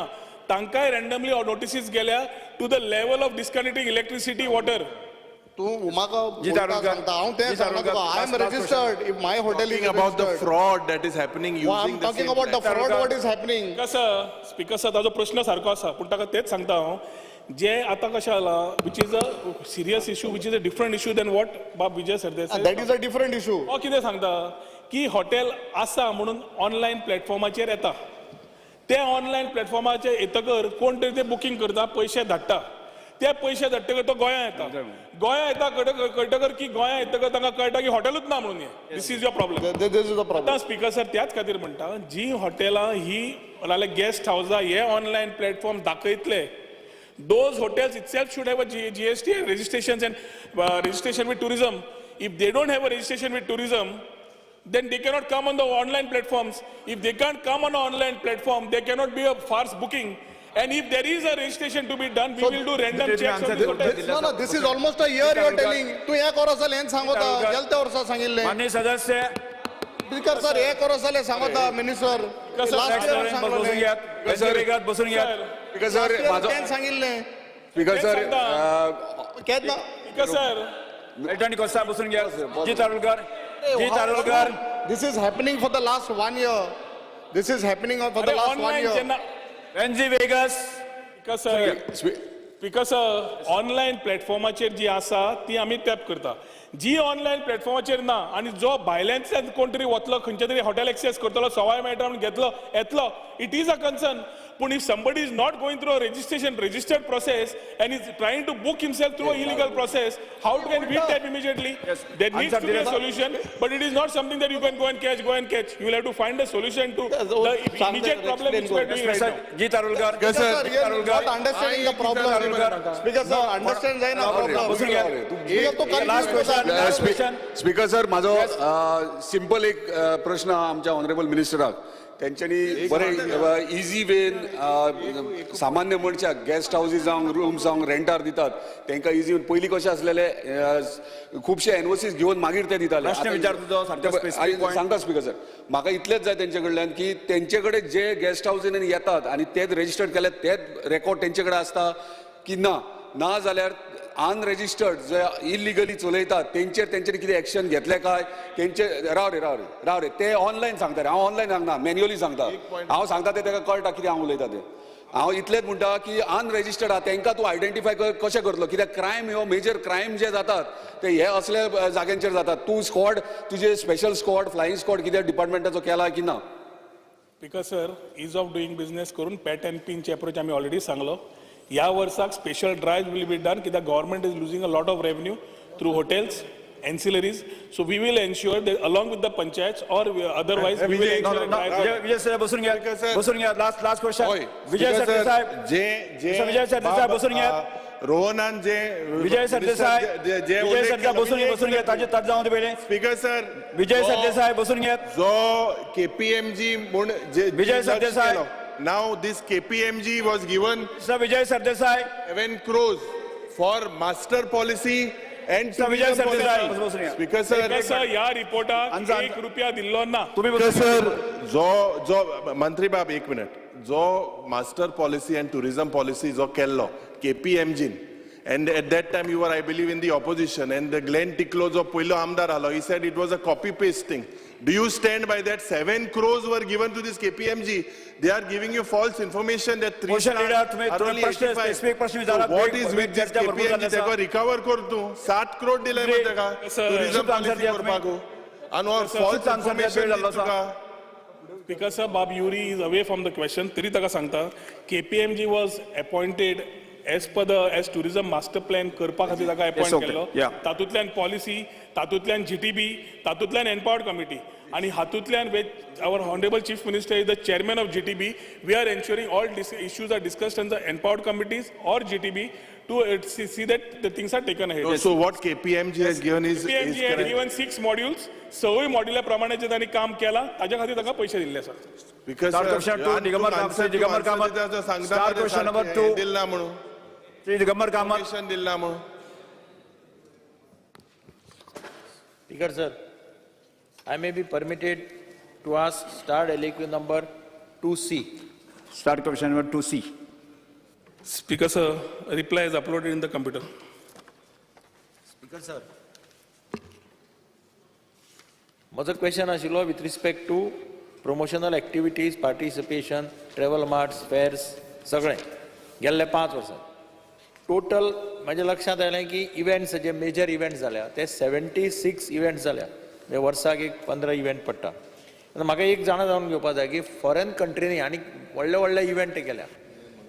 तांकांय रँडमली नोटिसीस गेल्या to the level of disconnecting electricity, water.
तूं म्हाका
जी,
उल्टा
तारुणकर.
सांगता. हांव तें
जी,
सांगता
तारुणकर.
तुका. I am
Last, last
registered. If my hotel is
Talking about the
registered.
fraud that is happening
I am
using the
talking
same
about the
platform.
Fraud what is happening.
Speaker sir, speaker sir, ताजो प्रश्न सारको आसा, पूण ताका तेच सांगता हांव, जे आतां कशें जाला, which is a serious issue, which is a different issue than what बाब Vijay Sardesai.
That is a different issue.
हो, कितें सांगता की हॉटेल आसा म्हणून ऑनलायन प्लॅटफॉर्माचेर येता, ते ऑनलायन प्लॅटफॉर्माचेर येतकर कोण तरी ते बुकींग करता, पयशे धाडटा, ते पयशे धाडटकर तो गोंया येता, गोंया येता कळटकर की गोंया येतकर तांकां कळटा की हॉटेलूच ना म्हणून. This is your problem.
This is the problem.
आतां स्पीकर सर, त्याच खातीर म्हणटा, जी हॉटेलां ही नाल्यार गेस्ट हावसां हे ऑनलायन प्लॅटफॉर्म दाखयतले, those hotels itself should have a GST and registrations and registration with tourism. If they don't have a registration with tourism, then they cannot come on the online platforms. If they can't come on an online platform, there cannot be a false booking. And if there is a registration to be done, we will do random
This-
checks on
this-
these hotels.
No, no, this is almost a year you are telling. तूं एक वर्स जालें हें सांगता, गेले त्या वर्सा सांगिल्लें.
माननीय सदस्य.
स्पीकर सर, एक वर्स जालें सांगता मिनिस्टर.
Sir,
last year
बसून
सांगलें.
घेयात, वेगळात बसून घेयात.
स्पीकर सर, माझो
तें सांगिल्लें.
स्पीकर सर,
केन्ना?
स्पीकर सर,
एल्टन कोस्ता बसून घेयात. जी तारुलकर, जी तारुलकर.
This is happening for the last 1 year. This is happening for the
अरे
last 1
online
year.
जेन्ना
एनजी Vegas.
Speaker sir, speaker sir, online प्लॅटफॉर्माचेर जी आसा ती आमी टॅप करता. जी ऑनलायन प्लॅटफॉर्माचेर ना आनी जो भायल्यान कोण तरी वतलो, खंयच्या तरी हॉटेल एक्सेस करतलो, सवाय मेळटा म्हणून घेतलो येतलो, it is a concern. पूण if somebody is not going through a registration, registered process and is trying to book himself through a illegal process, how can we tap immediately? There needs to be a solution, but it is not something that you can go and catch, go and catch. You will have to find a solution to the immediate problem which we are doing right now.
G Tarulkar.
Speaker sir, you are not understanding the problem. Speaker sir, understand जायना problem.
बसून घ्या.
Speaker, तो
last question, last question.
Speaker sir, माझो simple एक प्रश्न आहा आमच्या honourable मिनिस्टराक. तेंच्यांनी बरे इजी वेन सामान्य मनशाक गेस्ट हावजीस जावं, रूम जावं रेंटार दितात, तांकां इजी. पयलीं कशें आसलेलें, खुबशे एनओसीस घेवन मागीर ते दिताले.
प्रश्न विचार तुजो सारको specific point.
सांगता स्पीकर सर, म्हाका इतलेंच जाय तेंचे कडल्यान की तेंचे कडेन जे गेस्ट हावजीन येतात आनी तेच रजिस्टर्ड केल्यात, तेच रेकॉर्ड तेंचे कडेन आसता की ना? ना जाल्यार अनरेजिस्टर्ड जे इलिगली चलयतात तेंचेर तेंचेर कितें एक्शन घेतले काय तेंचे? राव रे, राव रे, राव रे. ते ऑनलायन सांगता रे, हांव ऑनलायन सांगना, मॅन्युअली सांगता. हांव सांगता ते ताका कळटा कितें हांव उलयता तें. हांव इतलेंच म्हणटा की अनरेजिस्टर्ड आहा तांकां तूं आयडेंटिफाय कशें करतलो? कित्याक क्रायम ह्यो मेजर क्रायम जे जातात ते हे असल्या जाग्यांचेर जातात. तूं स्क्वॉड, तुजे स्पेशल स्क्वॉड, फ्लायिंग स्क्वॉड कितें डिपार्टमेंटाचो केला की ना?
Speaker sir, ease of doing business करून पॅट अँड पिनचे एप्रोच आमी ऑलरेडी सांगलो. ह्या वर्साक special drive will be done, कित्याक government is losing a lot of revenue through hotels, ancillaries. So we will ensure that along with the panchayats or otherwise we will ensure a drive.
Vijay, Vijay sir, बसून घ्या, बसून घ्या. Last last question. Vijay Sardesai.
जे जे
विजय सरदेसाय, बसून घ्या.
रोहनान जे
विजय सरदेसाय,
जे
विजय सरदेसाय बसून घे, बसून घे, ताचे ताचे जावं दे पयलें.
स्पीकर सर,
विजय सरदेसाय बसून घेत.
जो केपीएमजी म्हूण जे
Vijay Sardesai.
Now this KPMG was given
sir Vijay Sardesai,
7 crores for master policy and
sir Vijay Sardesai बसून घ्या.
स्पीकर सर,
सर ह्या रिपोर्टाक
आन्सर,
एक रुपया दिल्लो ना.
तुम्ही
स्पीकर
बसून
सर, जो जो मंत्री बाब एक मिनट, जो master policy and tourism policy जो केल्लो केपीएमजीन, and at that time you were I believe in the opposition, and the Glenn Ticlo जो पयलो आमदार आलो, he said it was a copy paste thing. Do you stand by that? 7 crores were given to this KPMG. They are giving you false information that 3
Motion leader, तुम्ही तुम्ही प्रश्न specific प्रश्न विचारा.
What is with this
चर्चा भरपूर
KPMG?
जाल्ली आसा.
तेका रिकवर कर तूं. 7 करोड दिले मरे तेका
Sir,
tourism
answer
policy
दिया तुम्ही.
करपाक, आनी फॉल्स
answer दिया,
इन्फॉर्मेशन
वेळ जाल्लो आसा.
तुका.
Because sir, Bab Yuri is away from the question, तरी ताका सांगता, KPMG was appointed as per the as tourism master plan करपा खातीर ताका अपॉयंट
okay.
केल्लो.
Yeah.
तातूंतल्यान पॉलिसी, तातूंतल्यान जीटीबी, तातूंतल्यान एम्पावर्ड कमिटी, आनी हातूंतल्यान with our honourable chief minister is the chairman of GTB, we are ensuring all issues are discussed in the empowered committees or GTB to see that the things are taken ahead.
So what KPMG has given is
KPMG had
correct.
given 6 modules. सवय मॉड्युला प्रमाणे जे तांणी काम केलां ताच्या खातीर ताका पयशे दिल्ले आसात.
Because
Start question two, Digambar Kamat, Digambar Kamat. Start question number 2.
दिल ना म्हणून
श्री दिगंबर कामत.
इन्फॉर्मेशन दिल ना म्हणून.
Speaker sir, I may be permitted to ask starred LAQ number 2C.
Start question number 2C.
Speaker sir, reply is uploaded in the computer.
Speaker sir, म्हजो question आशिल्लो with respect to promotional activities, participation, travel marts, fairs, सगळें गेल्ले 5 वर्सां total म्हज्या लक्षांत आयलें की events जे major events जाल्या ते 76 इव्हेंट्स जाल्या, म्हणजे वर्साक एक 15 इव्हेंट पडटा. आतां म्हाका एक जाणा जावन घेवपा जाय की फॉरेन कंट्रीनी आनी व्हडले व्हडले इव्हेंट केल्या,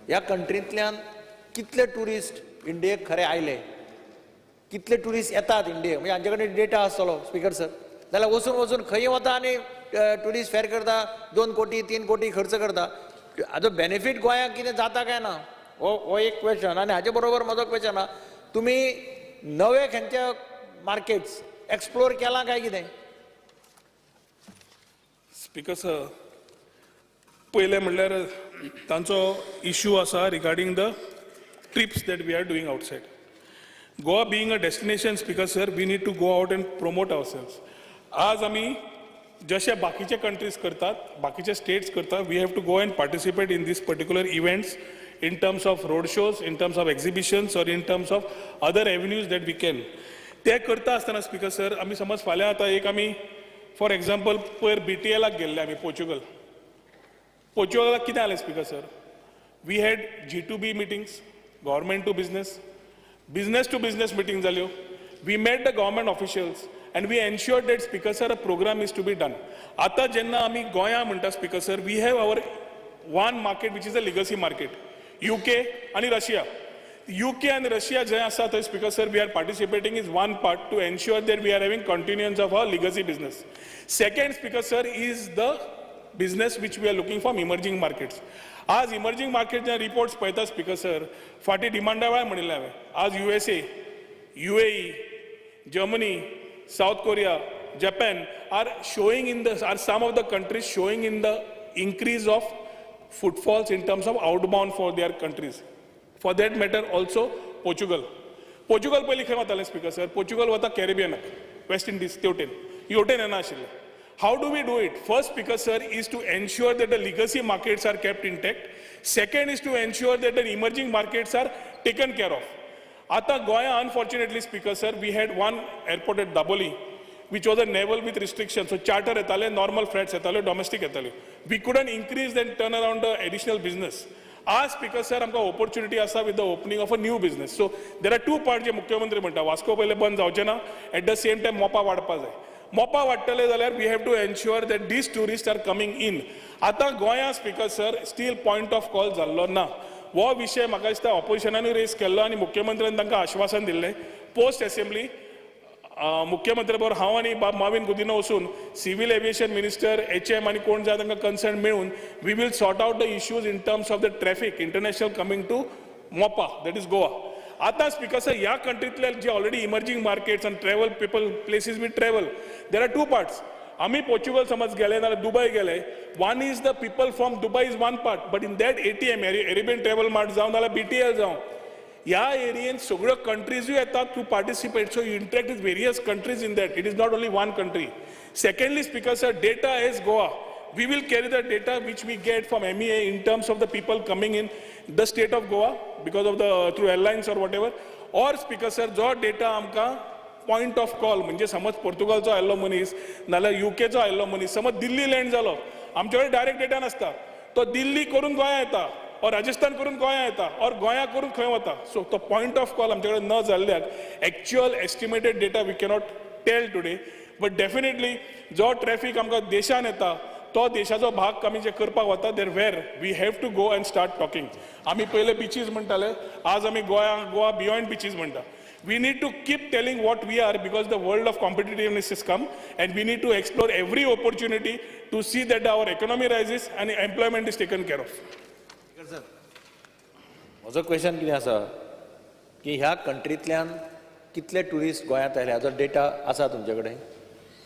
ह्या कंट्रींतल्यान कितले ट्युरिस्ट इंडियेक खरे आयले, कितले ट्युरिस्ट येतात इंडियेक, म्हणजे हांचे कडेन डेटा आसतलो स्पीकर सर. जाल्यार वचून वचून खंय वता आनी ट्युरिस्ट फेर करता, 2 कोटी 3 कोटी खर्च करता, हाजो बेनिफीट गोंयाक कितें जाता काय ना, हो एक क्वेश्चन. आनी हाजे बरोबर म्हजो क्वेश्चन आहा, तुमी नवे खंयचे मार्केट्स एक्सप्लोर केला काय कितें?
स्पीकर सर, पयलें म्हणल्यार तांचो इश्यू आसा regarding the trips that we are doing outside. Goa being a destination, speaker sir, we need to go out and promote ourselves. आज आमी जशे बाकीचे कंट्रीज करतात, बाकीचे स्टेट्स करतात, we have to go and participate in this particular events in terms of road shows, in terms of exhibitions or in terms of other avenues that we can. ते करता आसतना स्पीकर सर, आमी समज फाल्यां आतां एक आमी फॉर एग्जाम्पल पयर BTL गेल्ले आमी पोर्चुगल. पोर्चुगलाक कितें जालें speaker sir, we had G2B meetings, government to business, business to business meeting जाल्यो. We met the government officials and we ensured that speaker sir a program is to be done. आतां जेन्ना आमी गोंया म्हणटा speaker sir, we have our one market which is a legacy market, UK आनी Russia. UK आनी Russia जंय आसा थंय speaker sir we are participating is one part to ensure that we are having continuance of our legacy business. Second speaker sir is the business which we are looking from emerging markets. आज emerging market जे reports पळयता speaker sir, फाटीं डिमांडा वेळार म्हणिल्लें हांवें, आज USA, UAE, Germany, South Korea, Japan are showing in the are some of the countries showing in the increase of footfalls in terms of outbound for their countries. For that matter also Portugal. Portugal पयलीं खंय वतालें speaker sir, Portugal वता कॅरेबियनाक, West Indies तेवटेन, हेवटेन येना आशिल्लें. How do we do it? First, Speaker sir, is to ensure that the legacy markets are kept intact. Second is to ensure that the emerging markets are taken care of. Ata Goa, unfortunately, Speaker sir, we had one airport at Dabolim, which was a naval with restrictions. So charter etale, normal flights etale, domestic etale. We couldn't increase and turn around the additional business. As Speaker sir, amka opportunity asa with the opening of a new business. So there are two parts je Mukhyamantri म्हणटा, Vasco पहिले बंद जावचे ना, at the same time Mopa वाडपा जाय. मोपा वाडटले जाल्यार we have to ensure that these tourist are coming in. आतां गोंया speaker sir still point of call जाल्लो ना. हो विशय म्हाका दिसता ऑपोजिशनानूय रेज केल्लो आनी मुख्यमंत्र्यान तांकां आश्वासन दिल्लें. पोस्ट एसेंब्ली मुख्यमंत्री बरोबर हांव आनी बाब माविन गुदिनो वचून civil aviation minister, HM आनी कोण जाय तांकां कन्सर्न मेळून we will sort out the issues in terms of the traffic international coming to Mopa, that is Goa. आतां स्पीकर सर, ह्या कंट्रींतले जे ऑलरेडी इमर्जींग मार्केट्स आनी travel people, places we travel, there are two parts. आमी Portugal समज गेले नाल्यार Dubai गेले, one is the people from Dubai is one part, but in that ATM, Arabian Travel Mart जावं नाल्यार BTL जावं, ह्या एरियेन सगळ्यो कंट्रीजूय येतात to participate. So you interact with various countries in that. It is not only one country. Secondly, Speaker sir, data is Goa. We will carry the data which we get from MEA in terms of the people coming in the state of Goa because of the through airlines or whatever. Or, Speaker sir, जो data आमकां point of call, म्हणजे समज पोर्तुगालचो आयिल्लो मनीस नाल्यार युकेचो आयिल्लो मनीस समज दिल्ली लँड जालो, आमचे कडेन डायरेक्ट डेटा नासता. तो दिल्ली करून गोंया येता और राजस्थान करून गोंया येता और गोंया करून खंय वता. सो तो पॉयंट ऑफ कॉल आमचे कडेन न जाल्ल्याक actual estimated data we cannot tell today, but definitely जो ट्रॅफीक आमकां देशान येता तो देशाचो भाग आमी जे करपाक वता, there where we have to go and start talking. आमी पयले बिचीज म्हणटाले, आज आमी गोवा गोवा बियॉन्ड बिचीज म्हणटा. We need to keep telling what we are because the world of competitiveness has come and we need to explore every opportunity to see that our economy rises and employment is taken care of.
म्हजो question कितें आसा की ह्या कंट्रींतल्यान कितले tourist गोंयांत आयले हाजो data आसा तुमचे कडेन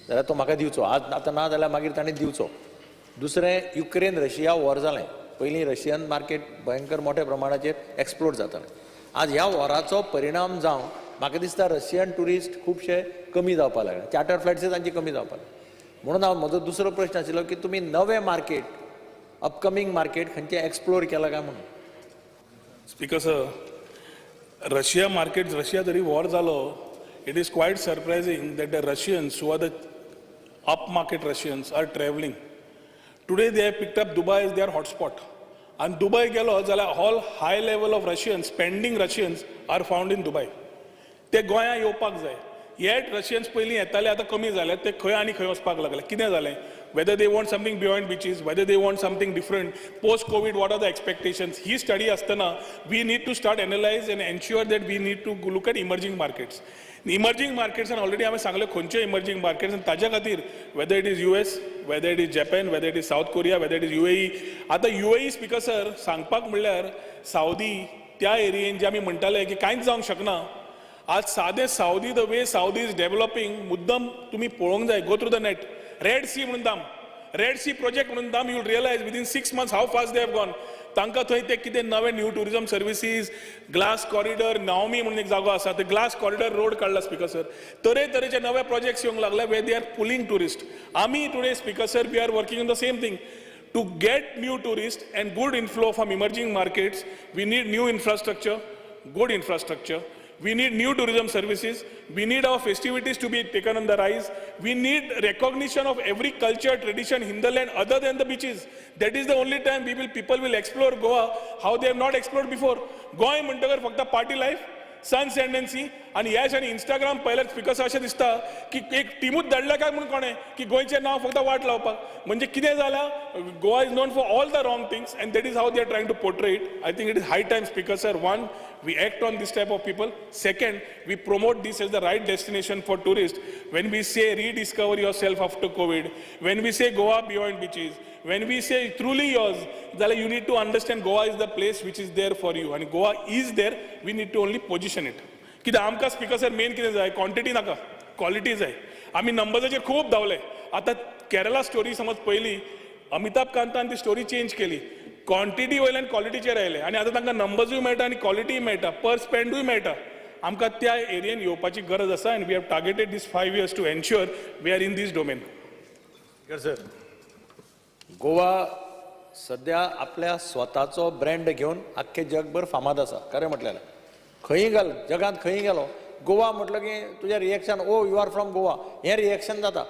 जाल्यार तो म्हाका दिवचो आज, आतां ना जाल्यार मागीर ताणें दिवचो. दुसरें, युक्रेन रशिया वॉर जालें. पयलीं रशियन मार्केट भयंकर मोठ्या प्रमाणाचेर एक्सप्लोर जातालें. आज ह्या वॉराचो परिणाम जावन म्हाका दिसता रशियन ट्युरिस्ट खुबशे कमी जावपाक लागले, चार्टर फ्लायट्सूय तांची कमी जावपाक लागले. म्हणून हांव म्हजो दुसरो प्रश्न आशिल्लो की तुमी नवे मार्केट, अपकमींग मार्केट खंयचें एक्सप्लोर केलां काय म्हणून.
Speaker sir, Russia market, Russia जरी वॉर जालो, it is quite surprising that the Russians who are the up market Russians are travelling. Today they have picked up Dubai is their hotspot. आनी Dubai गेलो जाल्यार all high level of Russians, spending Russians are found in Dubai. ते गोंया येवपाक जाय. Yet Russians पयलीं येताले, आतां कमी जाले. ते खंय आनी खंय वचपाक लागले. कितें जालें? Whether they want something beyond beaches, whether they want something different post COVID, what are the expectations, he study आसतना we need to start analyse and ensure that we need to look at emerging markets. Emerging मार्केट्सान already हांवें सांगलें खंयच्यो emerging markets आनी ताज्या खातीर whether it is US, whether it is Japan, whether it is South Korea, whether it is UAE. आतां UAE, speaker sir, सांगपाक म्हणल्यार Saudi त्या एरियेन जे आमी म्हणटाले की कांयच जावंक शकना, आज सादे Saudi, the way Saudi is developing, मुद्दम तुमी पळोवंक जाय. Go through the net, Red Sea म्हणून दाम, रेड सी प्रोजेक्ट म्हणून दाम, you realize within 6 months how fast they have gone. तांकां थंय ते कितें नवे new tourism services, glass corridor, Naomi म्हणून एक जागो आसा, ते ग्लास कॉरिडॉर रोड काडला. स्पीकर सर, तरेतरेचे नवे प्रोजेक्ट्स येवंक लागले where they are pulling tourist. आमी today, Speaker sir, we are working on the same thing. To get new tourists and good inflow from emerging markets, we need new infrastructure, good infrastructure. We need new tourism services. We need our festivities to be taken on the rise. We need recognition of every culture, tradition, hinterland other than the beaches. That is the only time we will people will explore Goa how they have not explored before. Goa म्हणटकर फक्त party life, sun, sand and sea आनी येश आनी Instagram पळयल्यार, speaker, अशें दिसता की एक टिमूच धाडल्या काय म्हणून कोणें की गोंयचें नांव फक्त वाट लावपाक. म्हणजे कितें जालां, Goa is known for all the wrong things and that is how they are trying to portray it. I think it is high time, Speaker sir, one, we act on this type of people. Second, we promote this as the right destination for tourists. When we say rediscover yourself after COVID, when we say Goa beyond beaches, when we say truly yours, जाल्यार you need to understand Goa is the place which is there for you. And Goa is there, we need to only position it. कित्याक आमकां, speaker sir, main कितें जाय, quantity नाका, quality जाय. आमी नंबर्साचेर खूब धांवले. आतां केरला स्टोरी समज पयली अमिताभ कांतान ती स्टोरी चेंज केली. क्वॉन्टिटी वयल्यान क्वॉलिटीचेर आयले आनी आतां तांकां नंबर्सूय मेळटा आनी क्वॉलिटीय मेळटा, पर स्पेंडूय मेळटा. आमकां त्या एरियेन येवपाची गरज आसा and we have targeted this 5 years to ensure we are in this domain.
Sir, Goa सध्या आपल्या स्वताचो ब्रँड घेवन आख्खे जगभर फामाद आसा. खरें म्हटल्यार खंयी गेल, जगांत खंयी गेलो, गोवा म्हटलं की तुजें reaction, "Oh, you are from Goa," हें रिएक्शन जाता.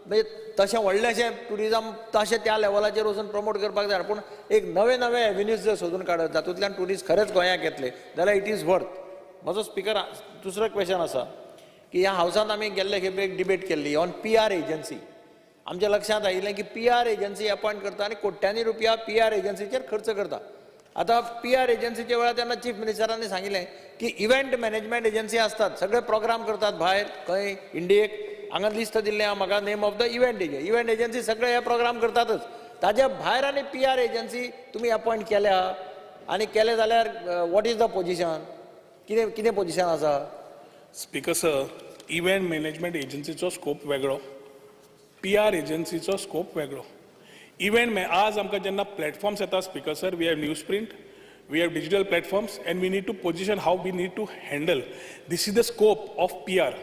म्हणजे तशें व्हडलेशें ट्युरिजम तशें त्या लेवलाचेर वचून प्रमोट करपाक जाय, पूण एक नवे नवे एवेन्यूज जर सोदून काडत जातूंतल्यान ट्युरिस्ट खरेंच गोंयाक येतले जाल्यार it is worth. म्हजो, स्पिकर, दुसरो क्वेश्चन आसा की ह्या हावसांत आमी गेल्ले खेपे एक डिबेट केल्ली ऑन पीआर एजन्सी. आमच्या लक्षांत आयिल्लें की पीआर एजन्सी अपॉयंट करता आनी कोट्यांनी रुपया पीआर एजन्सीचेर खर्च करता. आतां पीआर एजन्सीच्या वेळार तेन्ना चीफ मिनिस्टरांनी सांगिल्लें की इव्हेंट मॅनेजमेंट एजन्सी आसतात, सगळे प्रोग्राम करतात भायर खंय इंडियेक. हांगा लिस्ट दिल्लें आहा म्हाका, name of the event agency. Event agency सगळे हे प्रोग्राम करतातच, ताज्या भायर आनी पीआर एजन्सी तुमी अपॉयंट केल्या आनी केले जाल्यार what is the position?
कितें कितें पोजिशन आसा?
स्पीकर सर, इव्हेंट मॅनेजमेंट एजन्सीचो स्कोप वेगळो, पी आर एजन्सीचो स्कोप वेगळो. इव्हेंट आज आमकां जेन्ना प्लॅटफॉर्म्स येता, Speaker sir, we have newsprint, we have digital platforms, and we need to position how we need to handle. This is the scope of PR.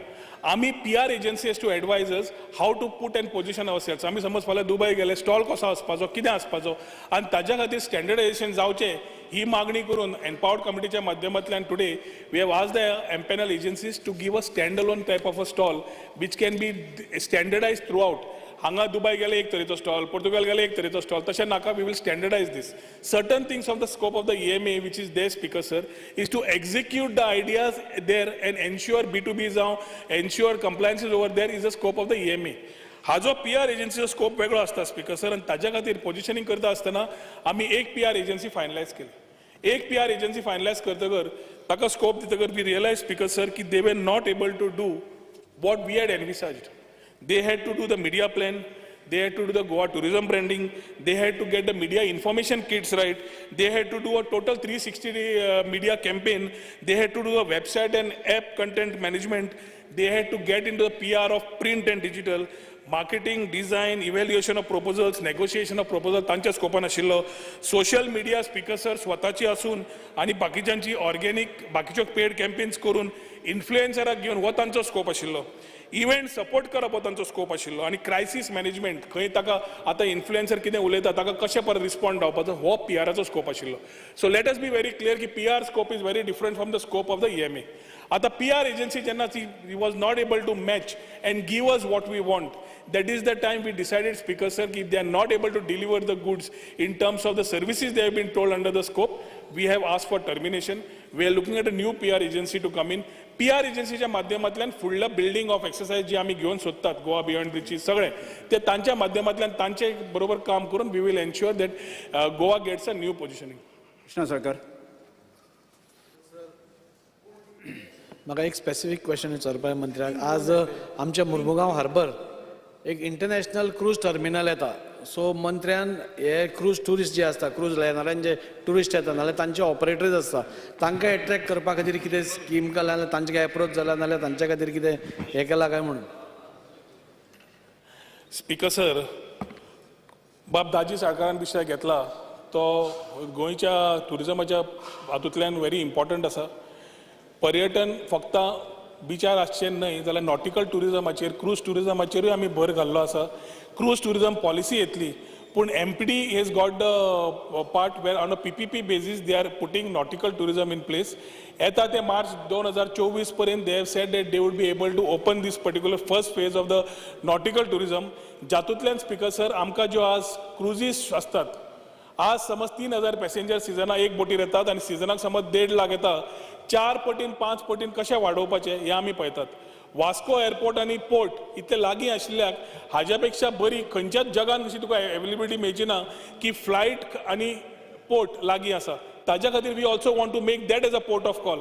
आमी PR agency has to advise us how to put and position ourselves. आमी समज फाल्यां Dubai गेले, stall कसो आसपाचो, कितें आसपाचो, आनी ताज्या खातीर स्टँडर्डायझेशन जावचें ही मागणी करून एम्पावर्ड कमिटीच्या माध्यमांतल्यान today we have asked the empanel agencies to give a stand alone type of a stall which can be standardize throughout. हांगा दुबय गेले एक तरेचो स्टॉल, पोर्तुगाल गेले एक तरेचो स्टॉल, तशें नाका. We will standardize this certain things. Of the scope of the EMA which is there, Speaker sir, is to execute the ideas there and ensure B2B जावं, ensure compliances over there is the scope of the EMA. हाजो P R एजन्सीचो scope वेगळो आसता, speaker sir. आनी ताज्या खातीर पोजिशनींग करता आसतना आमी एक पी आर एजन्सी फायनलायज केली. एक पी आर एजन्सी फायनलायज करतकर, ताका scope दितकर, we realize, Speaker sir, की they were not able to do what we had envisaged. They had to do the media plan, they had to do the Goa tourism branding, they had to get the media information kits right, they had to do a total 360 day media campaign, they had to do a website and app content management, they had to get into the PR of print and digital, marketing, design, evaluation of proposals, negotiation of proposals, तांच्या स्कोपान आशिल्लो. Social media, speaker sir, स्वताची आसून आनी बाकीच्यांची organic, बाकीच्यो पेड campaigns करून इन्फ्लुएन्सराक घेवन, हो तांचो स्कोप आशिल्लो. इव्हेंट सपोर्ट करप हो तांचो स्कोप आशिल्लो आनी क्रायसीस मॅनेजमेंट, खंय ताका आतां इन्फ्लुएन्सर कितें उलयता ताका कशें परत रिस्पॉन्ड जावपाचो, हो पीआराचो स्कोप आशिल्लो. So let us be very clear की PR scope is very different from the scope of the EMA. आतां पीआर एजन्सी जेन्ना ती was not able to match and give us what we want, that is the time we decided, Speaker sir, की they are not able to deliver the goods in terms of the services they have been told under the scope. We have asked for termination. We are looking at a new PR agency to come in. PR एजन्सीच्या माध्यमांतल्यान फुडलं building of exercise जी आमी घेवन सोदतात, Goa beyond ब्रिची सगळें ते तांच्या माध्यमांतल्यान, तांचे बरोबर काम करून we will ensure that Goa gets a new positioning.
Krishna Salkar.
म्हाका एक स्पेसिफीक क्वेश्चन विचारपाक मंत्र्याक. आज आमच्या मुर्मुगांव हार्बर एक इंटरनॅशनल क्रूज टर्मिनल येता. सो मंत्र्यान हे क्रूज ट्युरिस्ट जे आसता, क्रूज लायनरान जे ट्युरिस्ट येता नाल्यार तांचे ऑपरेटर्स आसता, तांकां एट्रॅक्ट करपा खातीर कितें स्कीम केला, नाल्यार तांचे काय एप्रोच जाला, नाल्यार तांच्या खातीर कितें हें केलां काय म्हणून?
स्पीकर सर, बाब दाजी साळकारान विशय घेतला तो गोंयच्या ट्युरिजमाच्या हातूंतल्यान व्हेरी इम्पॉर्टंट आसा. पर्यटन फक्त बिचार आसचें न्हय जाल्यार नॉटिकल ट्युरिजमाचेर, क्रूज ट्युरिजमाचेरूय आमी भर घाल्लो आसा. क्रूज ट्युरिजम पॉलिसी येतली, पूण MPD has got the part where on a PPP basis they are putting nautical tourism in place. येता ते मार्च 2024 पर्यंत they have said that they would be able to open this particular first phase of the nautical tourism, जातूंतल्यान, speaker sir, आमकां ज्यो आज cruises आसतात, आज समज 3000 पॅसेंजर सिजनाक एक बोटीर येतात आनी सिजनाक समज 1.5 लाख येता, चार पटीन, पांच पटीन कशें वाडोवपाचें हें आमी पळयतात. वास्को एअरपोर्ट आनी पोर्ट इतले लागीं आशिल्ल्याक हाज्या पेक्षा बरी खंयच्याच जगान अशी तुका एवेलेबिलिटी मेळची ना की फ्लायट आनी पोर्ट लागीं आसा. ताज्या खातीर we also want to make that as a port of call.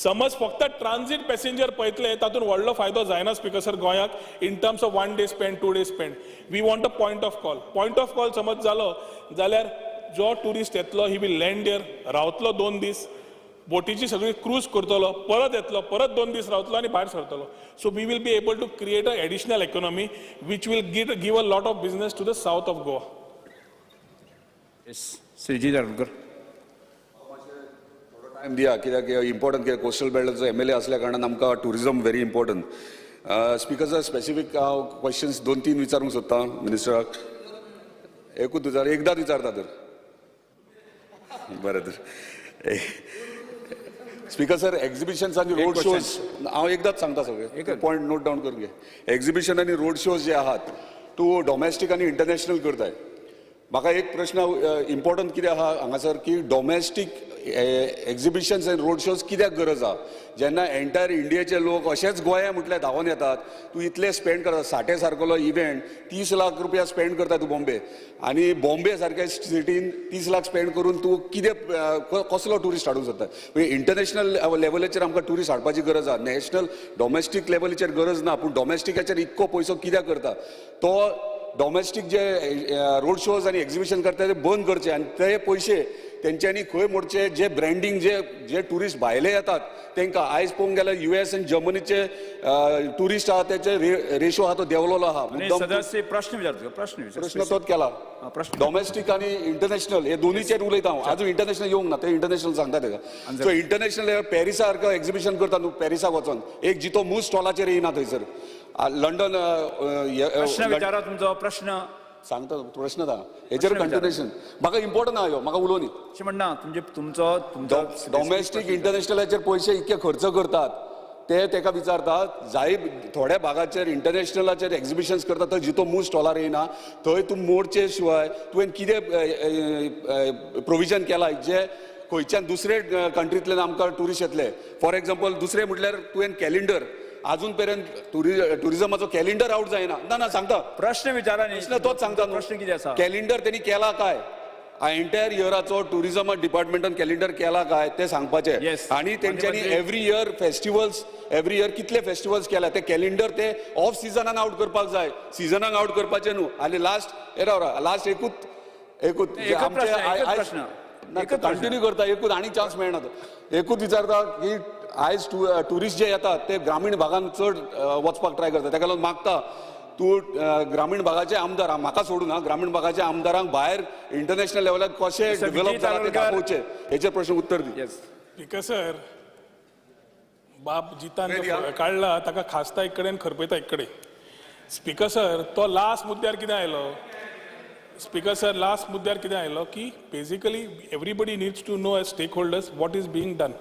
समज फक्त ट्रान्झीट पॅसेंजर पळयतले, तातूंत व्हडलो फायदो जायना, स्पीकर सर, गोंयाक in terms of one day spend, 2 day spend. We want a point of call. Point of call समज जालो जाल्यार जो ट्युरिस्ट येतलो, he will land there, रावतलो 2 दीस, बोटीची सगळी क्रूज करतलो, परत येतलो, परत 2 दीस रावतलो आनी भायर सरतलो. So we will be able to create a additional economy which will give a lot of business to the south of Goa.
Shri Dharurkar.
Time दिया, कित्याक इम्पॉर्टंट, कित्याक कोस्टल बेल्टाचो एमएलए असल्या कारणान आमकां tourism very important. Speaker sir, specific हांव questions दोन तीन विचारूंक सोदता मिनिस्टराक. एकूच विचार, एकदांच विचारता तर बरें तर. स्पीकर सर, एक्झिबिशन्स आनी रोड शोज, हांव एकदांच सांगता सगळे पॉयंट नोट डावन करून घे. एक्झिबिशन आनी रोड शोज जे आहात, तूं डॉमेस्टीक आनी इंटरनॅशनल करताय. म्हाका एक प्रश्न इम्पॉर्टंट कितें आहा हांगासर की domestic exhibitions and road shows कित्याक गरज आहा, जेन्ना एंटायर इंडियेचे लोक अशेच गोंया म्हटल्यार धांवून येतात? तूं इतले स्पेंड करता, साठे सारकोलो इव्हेंट 30 लाख रुपया स्पेंड करता तूं बॉम्बे, आनी बॉम्बे सारक्या सिटीन 30 लाख स्पेंड करून तूं कितें कसलो ट्युरिस्ट हाडूंक सोदता? म्हणजे इंटरनॅशनल लेवलाचेर आमकां ट्युरिस्ट हाडपाची गरज आहा, नॅशनल डॉमेस्टीक लेवलीचेर गरज ना. पूण डॉमेस्टिकाचेर इतको पयसो कित्याक करता? तो डॉमेस्टीक जे रोड शोज आनी एक्झिबिशन करता ते बंद करचे आनी ते पयशे तेंच्यांनी खंय मोडचे जे ब्रँडींग जे जे ट्युरिस्ट भायले येतात तांकां आयज पळोवंक गेल्यार US आनी जर्मनीचे ट्युरिस्ट आहा तेचे रेशो आहा तो देंवलेलो आहा.
सदस्य प्रश्न विचारता, प्रश्न
प्रश्न तोच केला,
प्रश्न
डॉमेस्टीक आनी इंटरनॅशनल हे दोनीचेर उलयता हांव. आजून इंटरनॅशनल येवंक ना, ते इंटरनॅशनल सांगता तेका. सो इंटरनॅशनल पॅरिसा सारको एक्झिबिशन करता न्हू, पॅरिसाक वचोन एक जितो मूस स्टॉलाचेर येयना थंयसर. लंडन
प्रश्न विचारा तुमचो प्रश्न
सांगता, प्रश्न ना हेचेर कंटिन्युएशन म्हाका इम्पॉर्टंट आहा ह्यो, म्हाका उलोवनी
अशें म्हणना. तुमचे तुमचो तुमचो
डॉमेस्टीक इंटरनॅशनलाचेर पयशे इतके खर्च करतात ते तेका विचारतात. जाय थोड्या भागाचेर इंटरनॅशनलाचेर एक्झिबिशन्स करता थंय जितो मूस स्टॉलार येयना, थंय तूं मोडचे शिवाय तुवें कितें प्रोविजन केलां जे खंयच्यान दुसरे कंट्रींतल्यान आमकां ट्युरिस्ट येतले. फॉर एग्जाम्पल दुसरें म्हटल्यार तुवें कॅलेंडर अजून पर्यंत ट्युरिझमाचो कॅलेंडर आउट जायना. ना ना सांगता,
प्रश्न विचारा,
प्रश्न तोच सांगता.
प्रश्न कितें आसा?
कॅलेंडर तेणी केला काय एंटायर इयराचो ट्युरिझम डिपार्टमेंटान कॅलेंडर केला काय ते सांगपाचें. आनी तेंच्यांनी every year festivals, every year कितले फेस्टिवल्स केल्या ते कॅलेंडर ते ऑफ सिजनान आउट करपाक जाय, सिजनाक आउट करपाचें न्हू. आनी लास्ट लास्ट एकूच एकूच आमचे कंटिन्यू करता, एकूच आनी चान्स मेळना. एकूच विचारता की आयज ट्युरिस्ट जे येतात ते ग्रामीण भागान चड वचपाक ट्राय करता, ताका लागून मागता तूं ग्रामीण भागाचे आमदार, म्हाका सोडून हा, ग्रामीण भागाचे आमदारांक भायर इंटरनॅशनल लेवलार कशें डेव्हलप जाला ते दाखोवचें, हेचेर प्रश्न उत्तर दी.
स्पीकर सर, बाब जितान काडला ताका खासता एक कडेन, खरपयता एक कडेन. स्पीकर सर, तो लास्ट मुद्द्यार कितें आयलो? स्पीकर सर, लास्ट मुद्द्यार कितें आयलो की basically everybody needs to know as stakeholders what is being done.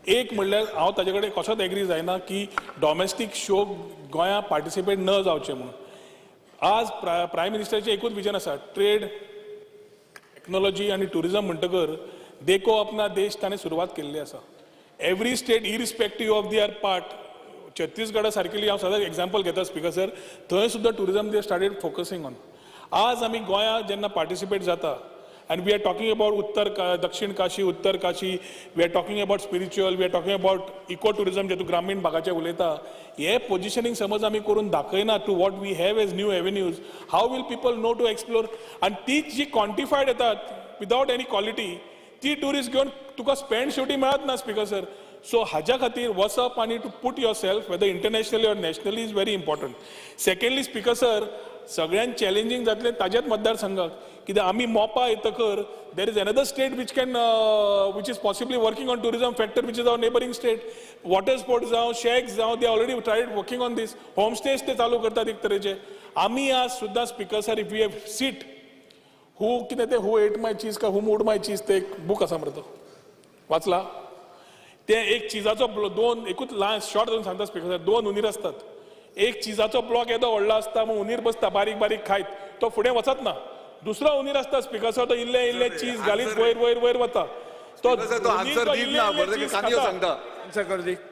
एक म्हणल्यार हांव ताजे कडेन कसोच एग्री जायना की डॉमेस्टीक शो गोंया पार्टिसिपेट न जावचें म्हणून. आज प्रायम मिनिस्टराचें एकूच विजन आसा, ट्रेड, टेक्नॉलॉजी आनी ट्युरिजम. म्हणटकर देखो अपना देश ताणें सुरवात केल्ली आसा. Every state irrespective of their part, छत्तीसगडा सारकेली हांव सदांच एग्जाम्पल घेता स्पीकर सर, थंय सुद्दां tourism they started focusing on. आज आमी गोंया जेन्ना पार्टिसिपेट जाता and we are talking about Uttar Dakshin Kashi, Uttar Kashi, we are talking about spiritual, we are talking about eco tourism जे तूं ग्रामीण भागाचे उलयता, हे पोजिशनींग समज आमी करून दाखयना to what we have as new avenues, how will people know to explore? आनी तीच जी क्वांटिफायड येतात विदावट एनी क्वॉलिटी, ती ट्युरिस्ट घेवन तुका स्पेंड शेवटी मेळत ना स्पीकर सर. सो हाज्या खातीर वचप आनी to put yourself whether internationally or nationally is very important. Secondly speaker sir, सगळ्यांत चॅलेंजींग जातलें ताज्याच मतदारसंघाक, कित्याक आमी Mopa येतकर there is another state which can which is possibly working on tourism factor which is our neighbouring state. Water sports जावं, shacks जावं, they already tried working on this. Homestays ते चालू करतात एक तरेचे. आमी आज सुद्दां speaker sir, if we have sit who कितें ते हू एट माय चीज का हू मूड माय चीज ते एक बूक आसा मरे, तो वाचला? ते एक चिजाचो दोन एकूच ल्हान शॉर्ट दोन सांगता स्पीकर सर, दोन हुनीर आसतात. एक चिजाचो ब्लॉक येदो व्हडलो आसता, मग हुनीर बसता बारीक बारीक खायत, तो फुडें वचत ना. दुसरो हुनीर आसता स्पीकर सर, तो इल्ले इल्ले चीज घालीत वयर वयर वयर वता. तो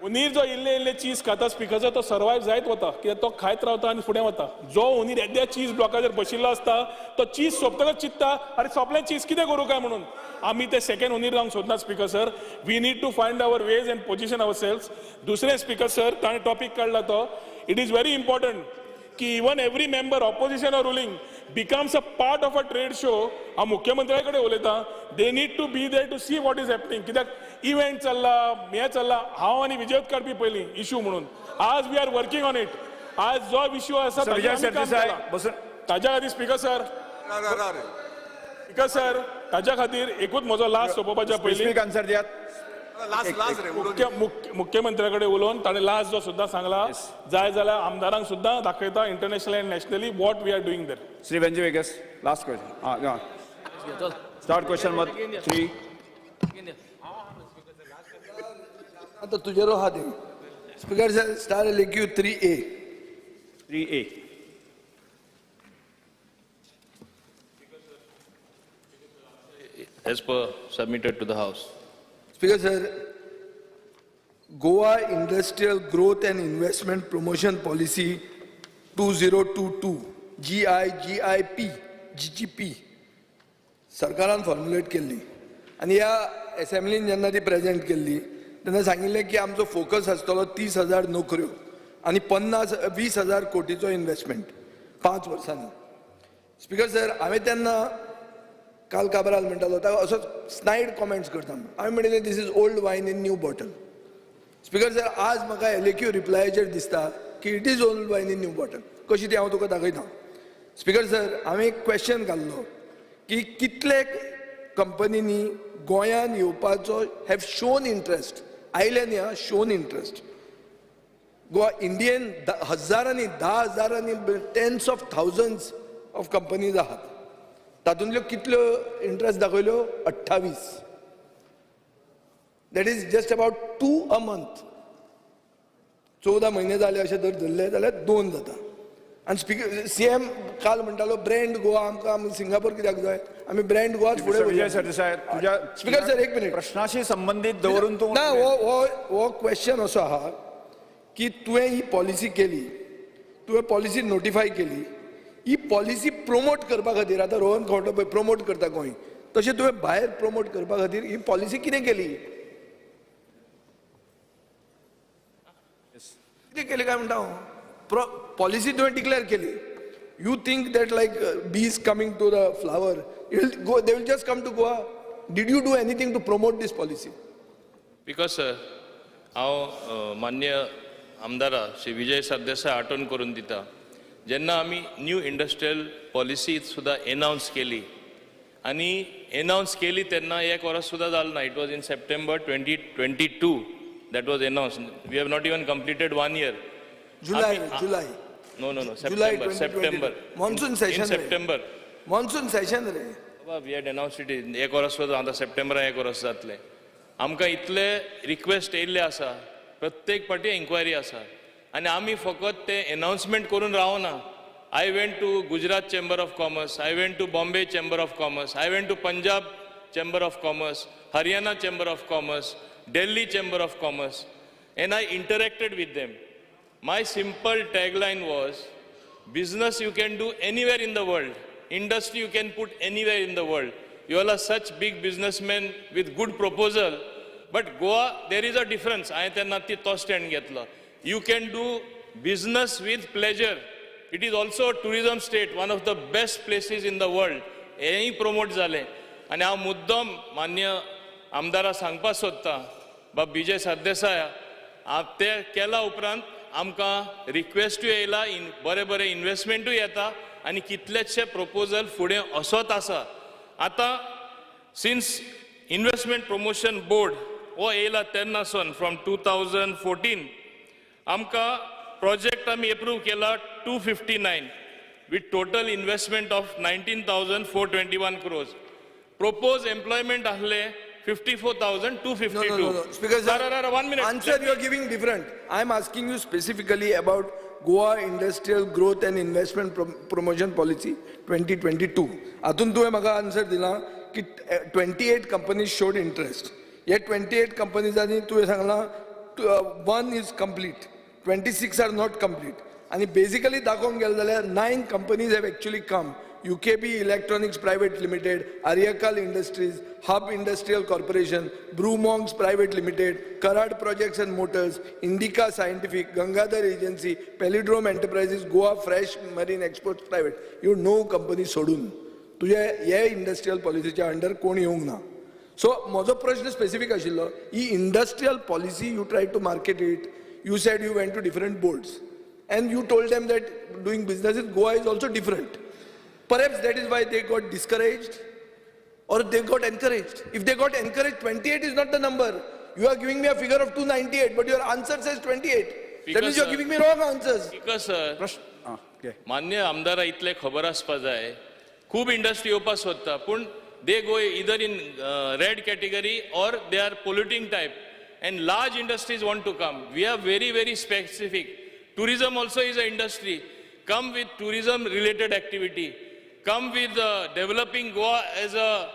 हुनीर जो इल्ले इल्ले चीज खाता स्पीकर सर, तो सर्वायव जायत वता, कित्याक तो खायत रावता आनी फुडें वता. जो हुनीर येद्या चीज ब्लॉकाचेर बशिल्लो आसता तो चीज सोंपतकच चिंत्ता, अरे सोंपलें चीज कितें करूं काय म्हणून. आमी ते सेकंड हुनीर जावंक सोदना speaker sir. We need to find our ways and position ourselves. दुसरें स्पीकर सर, ताणें टॉपीक काडला तो it is very important की even every member opposition or ruling becomes a part of a trade show. हांव मुख्यमंत्र्या कडेन उलयतां, they need to be there to see what is happening. कित्याक event चल्ला, हें चल्ला, हांव आनी विजयोत काडपी पयलीं इशू म्हणून. आज we are working on it. आज जो इशू आसा ताज्या खातीर स्पीकर सर, स्पीकर सर ताज्या खातीर एकूच म्हजो लास्ट सोंपोवपाच्या पयलीं
आन्सर दियात.
मुख्यमंत्र्या कडेन उलोवन ताणें लास्ट जो सुद्दां सांगला, जाय जाल्यार आमदारांक सुद्दां दाखयता internationally and nationally what we are doing there.
Shri Venzy Viegas, last question. Start question number 3.
आतां तुजेरो आहा ते speaker sir, star LAQ 3A.
3A.
As per submitted to the House.
Speaker sir, Goa Industrial Growth and Investment Promotion Policy 2022 GIGIP GGP सरकारान formulate केल्ली आनी ह्या एसेंब्लीन जेन्ना ती present केल्ली तेन्ना सांगिल्लें की आमचो फोकस आसतलो 30,000 नोकऱ्यो आनी 20,000 कोटीचो इन्वेस्टमेंट 5 वर्सांनी. स्पीकर सर, हांवें तेन्ना काल काबराल म्हणटालो ताका असोच स्नायड कॉमेंट्स करता. हांवें म्हणिल्लें this is old wine in new bottle. Speaker sir, आज म्हाका LAQ रिप्लायाचेर दिसता की it is old wine in new bottle. कशी ती हांव तुका दाखयता. स्पीकर सर, हांवें एक क्वेश्चन घाल्लो की कितले कंपनींनी गोंयान येवपाचो have shown interest, आयले न्ही आं, शोन इंट्रस्ट. गोवा इंडियन हजारांनी, 10 हजारांनी, tens of thousands of companies आहात. तातूंतल्यो कितल्यो interest दाखयल्यो? 28. That is just about 2 a month. 14 म्हयने जाले अशें जर धरले जाल्यार दोन जाता. आनी स्पीकर, सीएम काल म्हणटालो ब्रँड गोवा. आमकां आमी सिंगापूर कित्याक जाय? आमी ब्रँड गोवाच फुडें
विजय
वचूया.
सरदेसाय, तुज्या
स्पीकर सर, एक मिनिट.
प्रश्नाशी संबंदीत दवरून तूं
ना, हो क्वेश्चन असो आहा की तुवें ही पॉलिसी केली, तुवें पॉलिसी नोटिफाय केली. ही पॉलिसी प्रमोट करपा खातीर आतां रोहन खंवटो पळय प्रमोट करता गोंय, तशें तुवें भायर प्रमोट करपा खातीर ही पॉलिसी कितें केली? कितें केली काय म्हणटा हांव? पॉलिसी तुवें डिक्लेअर केली. You think that like bees coming to the flower, go, they will just come to Goa? Did you do anything to promote this policy?
Because sir, हांव मान्य आमदारा श्री विजय सरदेसाय आठवण करून दिता, जेन्ना आमी न्यू इंडस्ट्रियल पॉलिसी सुद्दां एनावन्स केली आनी एनावन्स केली तेन्ना एक वर्स सुद्दां जालें ना. It was in September 2022 that was announce. We have not even completed one year.
July, July.
No,
July.
September, September.
Monsoon session
in
रे.
सप्टेंबर.
मॉन्सून सेशन रे.
बाबा, we had announce it. एक वर्स सुद्दां, आतां सप्टेंबरान एक वर्स जातलें. आमकां इतले रिक्वेस्ट येयल्ले आसा, प्रत्येक पाटी एन्क्वायरी आसा आनी आमी फकत ते एनावन्समेंट करून रावना. I went to Gujarat Chamber of Commerce, I went to Bombay Chamber of Commerce, I went to Punjab Chamber of Commerce, Haryana Chamber of Commerce, Delhi Chamber of Commerce, and I interacted with them. My simple tagline was, business you can do anywhere in the world, industry you can put anywhere in the world. You all are such big businessmen with good proposal, but Goa, there is a difference. हांवें तेन्ना ती तो stand घेतलो. You can do business with pleasure. It is also a tourism state, one of the best places in the world. हेंय promote जालें. आनी हांव मुद्दम मान्य आमदारा सांगपाक सोदतां, बाब विजय सरदेसाय, ते केल्या उपरांत आमकां रिक्वेस्टूय येयला, इन बरे बरे इन्वेस्टमेंटूय येता आनी कितलेशे प्रपोजल फुडें असोच आसा. आतां सिन्स इन्वेस्टमेंट प्रमोशन बोर्ड हो येयला तेन्नासून, फ्रॉम 2014, आमकां प्रोजेक्ट आमी एप्रूव केला 259 with total investment of 19,421 crores. Propose employment आहले 54,252.
No, no, no. Speaker sir,
One minute.
Answer you are giving different. I am asking you specifically about Goa Industrial Growth and Investment Promotion Policy 2022. हातून तुवें म्हाका answer दिला की 28 companies showed interest. हे 28 कंपनीजांनी तुवें सांगलां one is complete, 26 are not complete. आनी basically दाखोवंक गेलें जाल्यार nine companies have actually come: UKB Electronics Private Limited, Aryakal Industries, Hub Industrial Corporation, Brewmonks Private Limited, Karad Projects and Motors, Indica Scientific, Gangadhar Agency, Palindrome Enterprises, Goa Fresh Marine Exports Private. ह्यो णव company सोडून तुजे हे industrial पॉलिसीच्या under कोण येवंक ना. So म्हजो प्रश्न स्पेसिफीक आशिल्लो, ही industrial policy you try to market it. You said you went to different boards and you told them that doing business in Goa is also different. Perhaps that is why they got discouraged or they got encouraged. If they got encouraged, 28 is not the number. You are giving me a figure of 298, but your answer says 28. That means you are
Because,
giving me wrong answers.
Because sir,
प्रश्न आं, okay.
मान्य आमदारा इतलें खबर आसपा जाय, खूब industry येवपाक सोदता, पूण they go either in red category or they are polluting type, and large industries want to come. We are very, very specific. Tourism also is a industry. Come with tourism related activity, come with developing Goa as a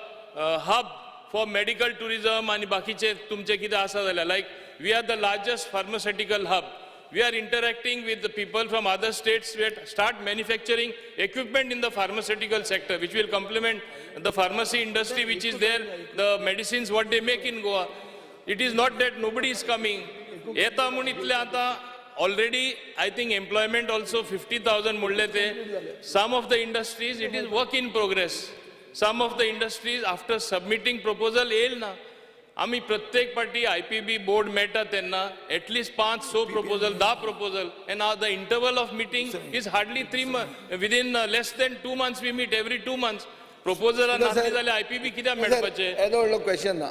hub for medical tourism आनी बाकीचे तुमचे कितें आसा जाल्यार, like we are the largest pharmaceutical hub. We are interacting with the people from other states. We start manufacturing equipment in the pharmaceutical sector, which will complement the pharmacy industry which is there, the medicines what they make in Goa. It is not that nobody is coming. येता म्हूण इतले आतां already I think employment also 50,000 म्हणले ते. Some of the industries, it is work in progress. Some of the industries after submitting proposal येयल ना. आमी प्रत्येक पाटी IPB board मेळटा तेन्ना at least 5-6 proposal, 10 proposal, and the interval of meeting is hardly 3 months. Within less than 2 months we meet every 2 months. Proposal नासली जाल्यार IPB कित्याक मेळपाचें?
येदो व्हडलो क्वेश्चन ना.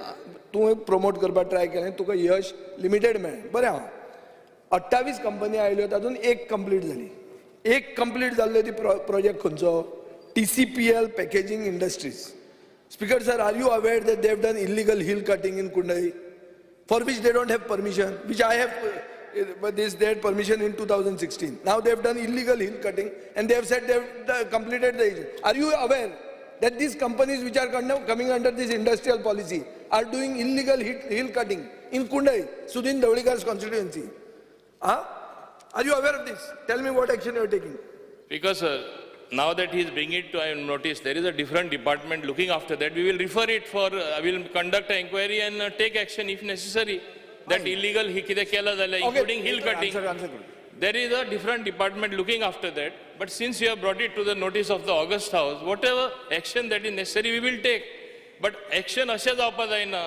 तुवें प्रमोट करपाक ट्राय केलें, तुका यश लिमिटेड मेळ्ळें. बरें आहा, 28 कंपनी आयल्यो, तातूंत एक कंप्लीट जाली. एक कंप्लीट जाल्लो ती प्रोजेक्ट खंयचो? TCPL packaging industries. Speaker sir, are you aware that they have done illegal hill cutting in Kundai, for which they don't have permission, which I have, but this they had permission in 2016. Now they have done illegal hill cutting and they have said they have completed the issue. Are you aware that these companies which are coming under this industrial policy are doing illegal hill cutting in Kundai, Sudin Davlikar's constituency? Huh? Are you aware of this? Tell me what action you are taking.
Because sir, now that he is bringing it to I notice, there is a different department looking after that. We will refer it for, we will conduct an inquiry and take action if necessary. That illegal he kide kela zale, including hill cutting.
Answer.
There is a different department looking after that. But since you have brought it to the notice of the August House, whatever action that is necessary, we will take. But action ashe javpa जायना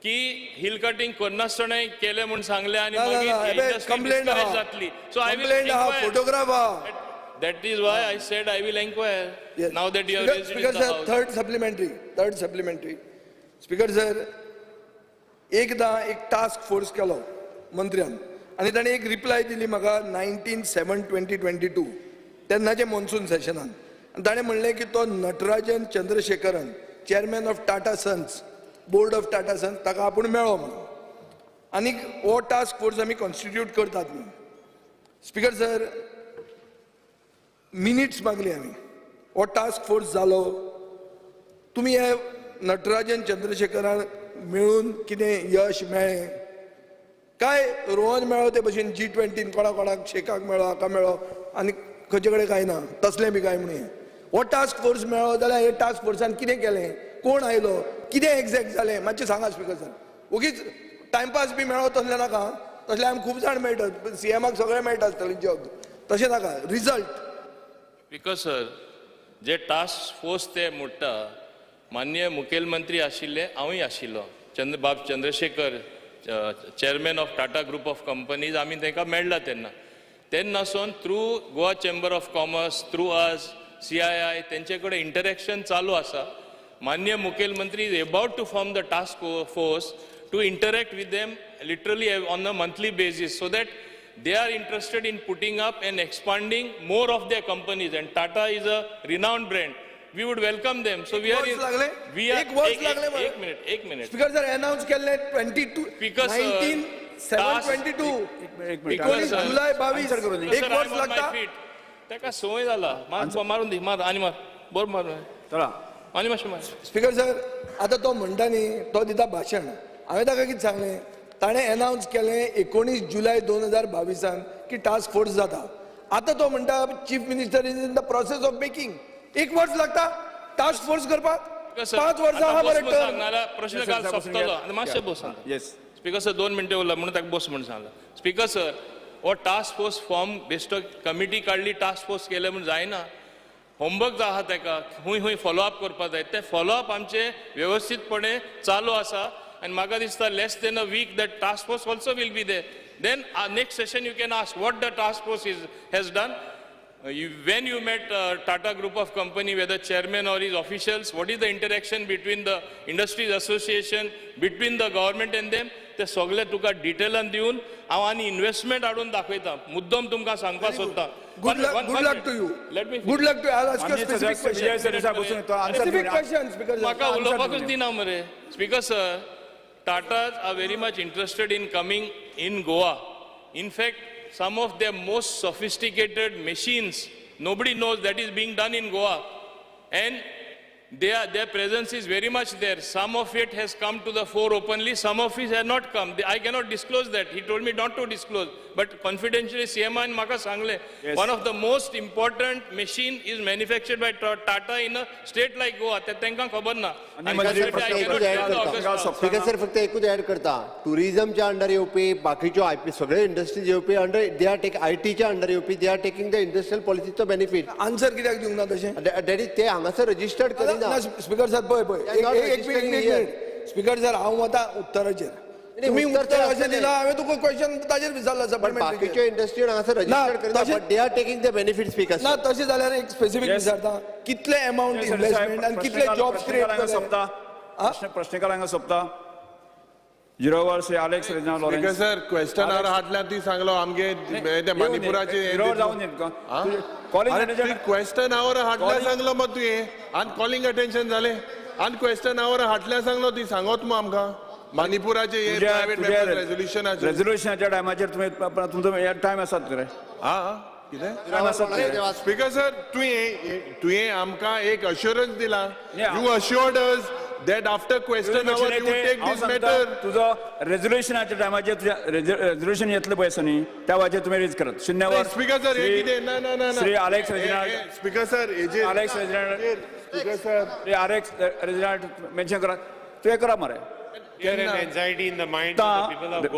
की hill cutting करनासतना केले म्हूण सांगले आनी मागीर
complaint
जातली. So I will
inquire. Photograph.
That is why I said I will inquire.
Yes.
Now that you have raised it in the house.
Third supplementary. Speaker sir, एकदा एक टास्क फोर्स केलो मंत्र्यान आनी ताणें एक रिप्लाय दिली म्हाका 19/7/2022 तेन्नाचे मॉन्सून सेशनान. आनी ताणें म्हणलें की तो Natarajan Chandrasekaran, chairman of Tata Sons, board of Tata Sons, ताका आपूण मेळ्ळो म्हणून आनी हो टास्क फोर्स आमी कॉन्स्टिट्यूट करतात म्हणून. स्पीकर सर, मिनिट्स मागली आमी. हो टास्क फोर्स जालो, तुमी हे नटराजन चंद्रशेखरान मेळून कितें यश मेळ्ळें काय? रोहन मेळ्ळो ते भशेन G20 कोणा कोणाक शेखाक मेळ्ळो, हाका मेळ्ळो आनी खंयचे कडेन कांय ना तसलें बी कांय म्हणून. हो टास्क फोर्स मेळ्ळो जाल्यार हे टास्क फोर्सान कितें केलें, कोण आयलो, कितें एग्जॅक्ट जालें मातशें सांगा स्पीकर सर. ओगीच टायमपास बी मेळ्ळो तसलें नाका, तसलें आमकां खूब जाण मेळटात, CMाक सगळें मेळटा आसतलें जॉब, तशें नाका. रिजल्ट.
स्पीकर सर, जे टास्क फोर्स ते म्हणटा, माननीय मुखेलमंत्री आशिल्ले, हांवूय आशिल्लो, बाब Chandrasekhar chairman of Tata group of companies, आमी तांकां मेळ्ळा तेन्ना. तेन्नासून through Goa chamber of commerce, through us, CII, तेंचे कडेन इंटरेक्शन चालू आसा. माननीय मुखेलमंत्री is about to form the task force to interact with them literally on a monthly basis, so that they are interested in putting up and expanding more of their companies, and Tata is a renowned brand. We would welcome them. So we are in, we are एक minute.
Speaker sir, announce केल्ले 22 19/7/22 जुलै 22 एक वर्ष लागता.
ताका संवय जाला. मारून दी, मार आनी मार, बरोबर मार,
चला
आनी मातशें मार.
स्पीकर सर, आतां तो म्हणटा न्ही, तो दिता भाशण. हांवें ताका कितें सांगलें, ताणें एनावन्स केलें 19 जुलय 2022 की टास्क फोर्स जाता. आतां तो म्हणटा chief minister is in the process of making. एक वर्स लागता टास्क फोर्स करपाक? 5 वर्सां आहा बरें.
प्रश्न काल सोंपतलो. आनी मातशें बस.
येस
स्पीकर सर, 2 मिनटां उरला म्हणून ताका बस म्हूण सांगला. स्पीकर सर, हो टास्क फोर्स फॉर्म बेश्टो कमिटी काडली, टास्क फोर्स केलें म्हूण जायना. होमवर्क आहा ताका, खूंय खूंय फॉलोअप करपाक जाय. ते फॉलोअप आमचे वेवस्थीतपणे चालू आसा. आनी म्हाका दिसता less than a week that task force also will be there. Then next session you can ask what the task force has done. When you met Tata Group of Company, whether chairman or his officials, what is the interaction between the industries association, between the government and them? ते सगळे तुका डिटेलान दिवन हांव आनी investment हाडून दाखयता. मुद्दम तुमकां सांगपाक सोदता.
Good luck to you.
Let me.
Good luck to you. I'll ask you a specific question. Specific question, Speaker sir.
म्हाका उलोवपाकूच दिना मरे. Speaker sir, Tatas are very much interested in coming in Goa. In fact, some of their most sophisticated machines, nobody knows that is being done in Goa. And their presence is very much there. Some of it has come to the fore openly, some of it has not come. I cannot disclose that. He told me not to disclose. But confidentially, CMI and Maka Sangle,
yes.
One of the most important machine is manufactured by Tata in a state like Goa. Tenka khabar na.
Speaker sir, फक्त एकूच add करता, टुरिझमच्या under येवपी बाकीच्यो IP सगळे industries येवपी under they are take आयटीच्या under येवपी they are taking the industrial पॉलिसीचो benefit.
Answer कित्याक दिवंक ना तशें?
That is ते हांगासर रजिस्टर्ड करी. करिना.
स्पीकर सर पळय पळय एक मिनिट स्पीकर सर हांव वता उत्तराचेर. तुम्ही उत्तर अशें दिलां हांवें तुका क्वेश्चन ताजेर विचारला सप्लिमेंटरी.
बाकीच्यो इंडस्ट्री हांगासर रजिस्टर्ड करिना but they are taking the benefit speaker.
ना तशें जाल्यार एक स्पेसिफीक विचारता कितले अमाउंट इन्व्हेस्टमेंट आनी कितले जॉब्स क्रिएट
जाले. प्रश्नकाल हांगा सोंपता. Zero hour Shri Alex Reginald Lawrence.
Speaker sir question hour हाडल्या ती सांगलो आमगे ते मणिपुराचे
झिरो आवर जावन तुका कॉलिंग
क्वेश्चन our हाडल्या सांगलो मग तुवें आनी कॉलिंग अटेन्शन जालें आनी क्वेश्चन our हाडल्या सांगलो ती सांगत मग आमकां मणिपुराचे प्रायवेट मेंबर रेजोल्युशनाचे
रेजोल्युशनाच्या टायमाचेर तुमी तुमचो टायम आसात रे.
हा कितें स्पीकर सर तुवें आमकां एक अश्योरन्स दिला. You assured us that after question hour you take this matter. तुजो
रेजोल्युशनाच्या टायमाचेर तुज्या रेजोल्युशन येतलें पळय आसा न्ही त्या वाचेर तुमी रेज करात. शुन्य वर
स्पीकर सर हे कितें ना ना ना
Shri Alex Reginald.
Speaker sir हेजेर
Alex Reginald
speaker sir
Shri Alex Reginald mention करात. तुवें करा मरे.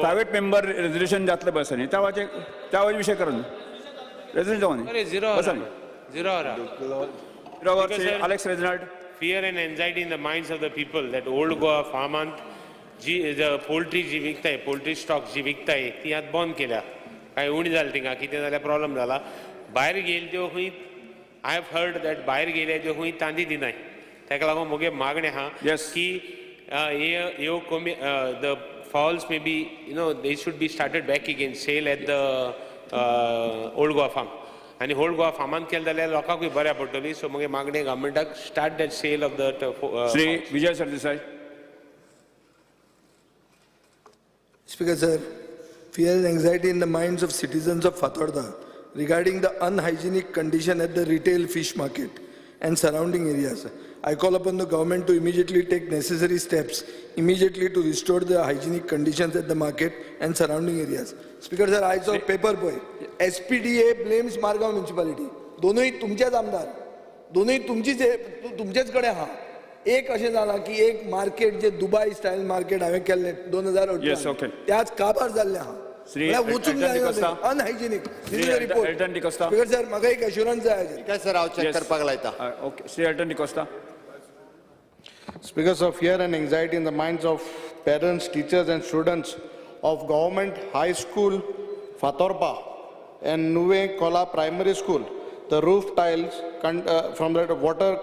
प्रायवेट मेंबर रेजोल्युशन जातलें पळय आसा न्ही त्या वाचेर त्या वाचेर विशय करा न्ही रेजोल्युशन जावं न्ही.
Zero
hour Shri Alex Reginald.
Fear and anxiety in the minds of the people that old Goa farmant ji poultry जी विकताय पोल्ट्री स्टॉक जी विकताय ती आतां बंद केल्या. कांय उणी जाली थिंगा कितें जाल्यार प्रॉब्लम जाला. भायर गेले त्यो खंय I have heard that भायर गेले त्यो खंय तांदी दिनाय. ताका लागून म्हगे मागणें आहा की ह्यो कमी the fowls may be you know they should be started back again sale at the old Goa farm. आनी ओल्ड गोवा फार्मान केलें जाल्यार लोकांकूय बऱ्या पडटली. सो मागीर मागणें गव्हर्मेंटाक start that sale of the.
Shri Vijay Sardesai.
Speaker sir, fear and anxiety in the minds of citizens of Fatorda regarding the unhygienic condition at the retail fish market and surrounding areas. I call upon the government to immediately take necessary steps immediately to restore the hygienic conditions at the market and surrounding areas. Speaker sir, I saw paper boy. SPDA blames Margao municipality. दोनूय तुमचेच आमदार, दोनूय तुमचीच तुमचेच कडेन आहा. एक अशें जालां की एक मार्केट जे दुबय स्टायल मार्केट हांवें केल्लें 2018 त्याच काबार जाल्लें आहा. वचूंक जायना अनहायजेनीक. स्पीकर सर म्हाका एक अश्युरन्स जाय.
सर हांव चॅक करपाक लायता.
Okay Shri Elton D'Costa.
Speaker sir, fear and anxiety in the minds of parents, teachers and students of government high school Fatorpa and Nuve Kola primary school. The roof tiles from the water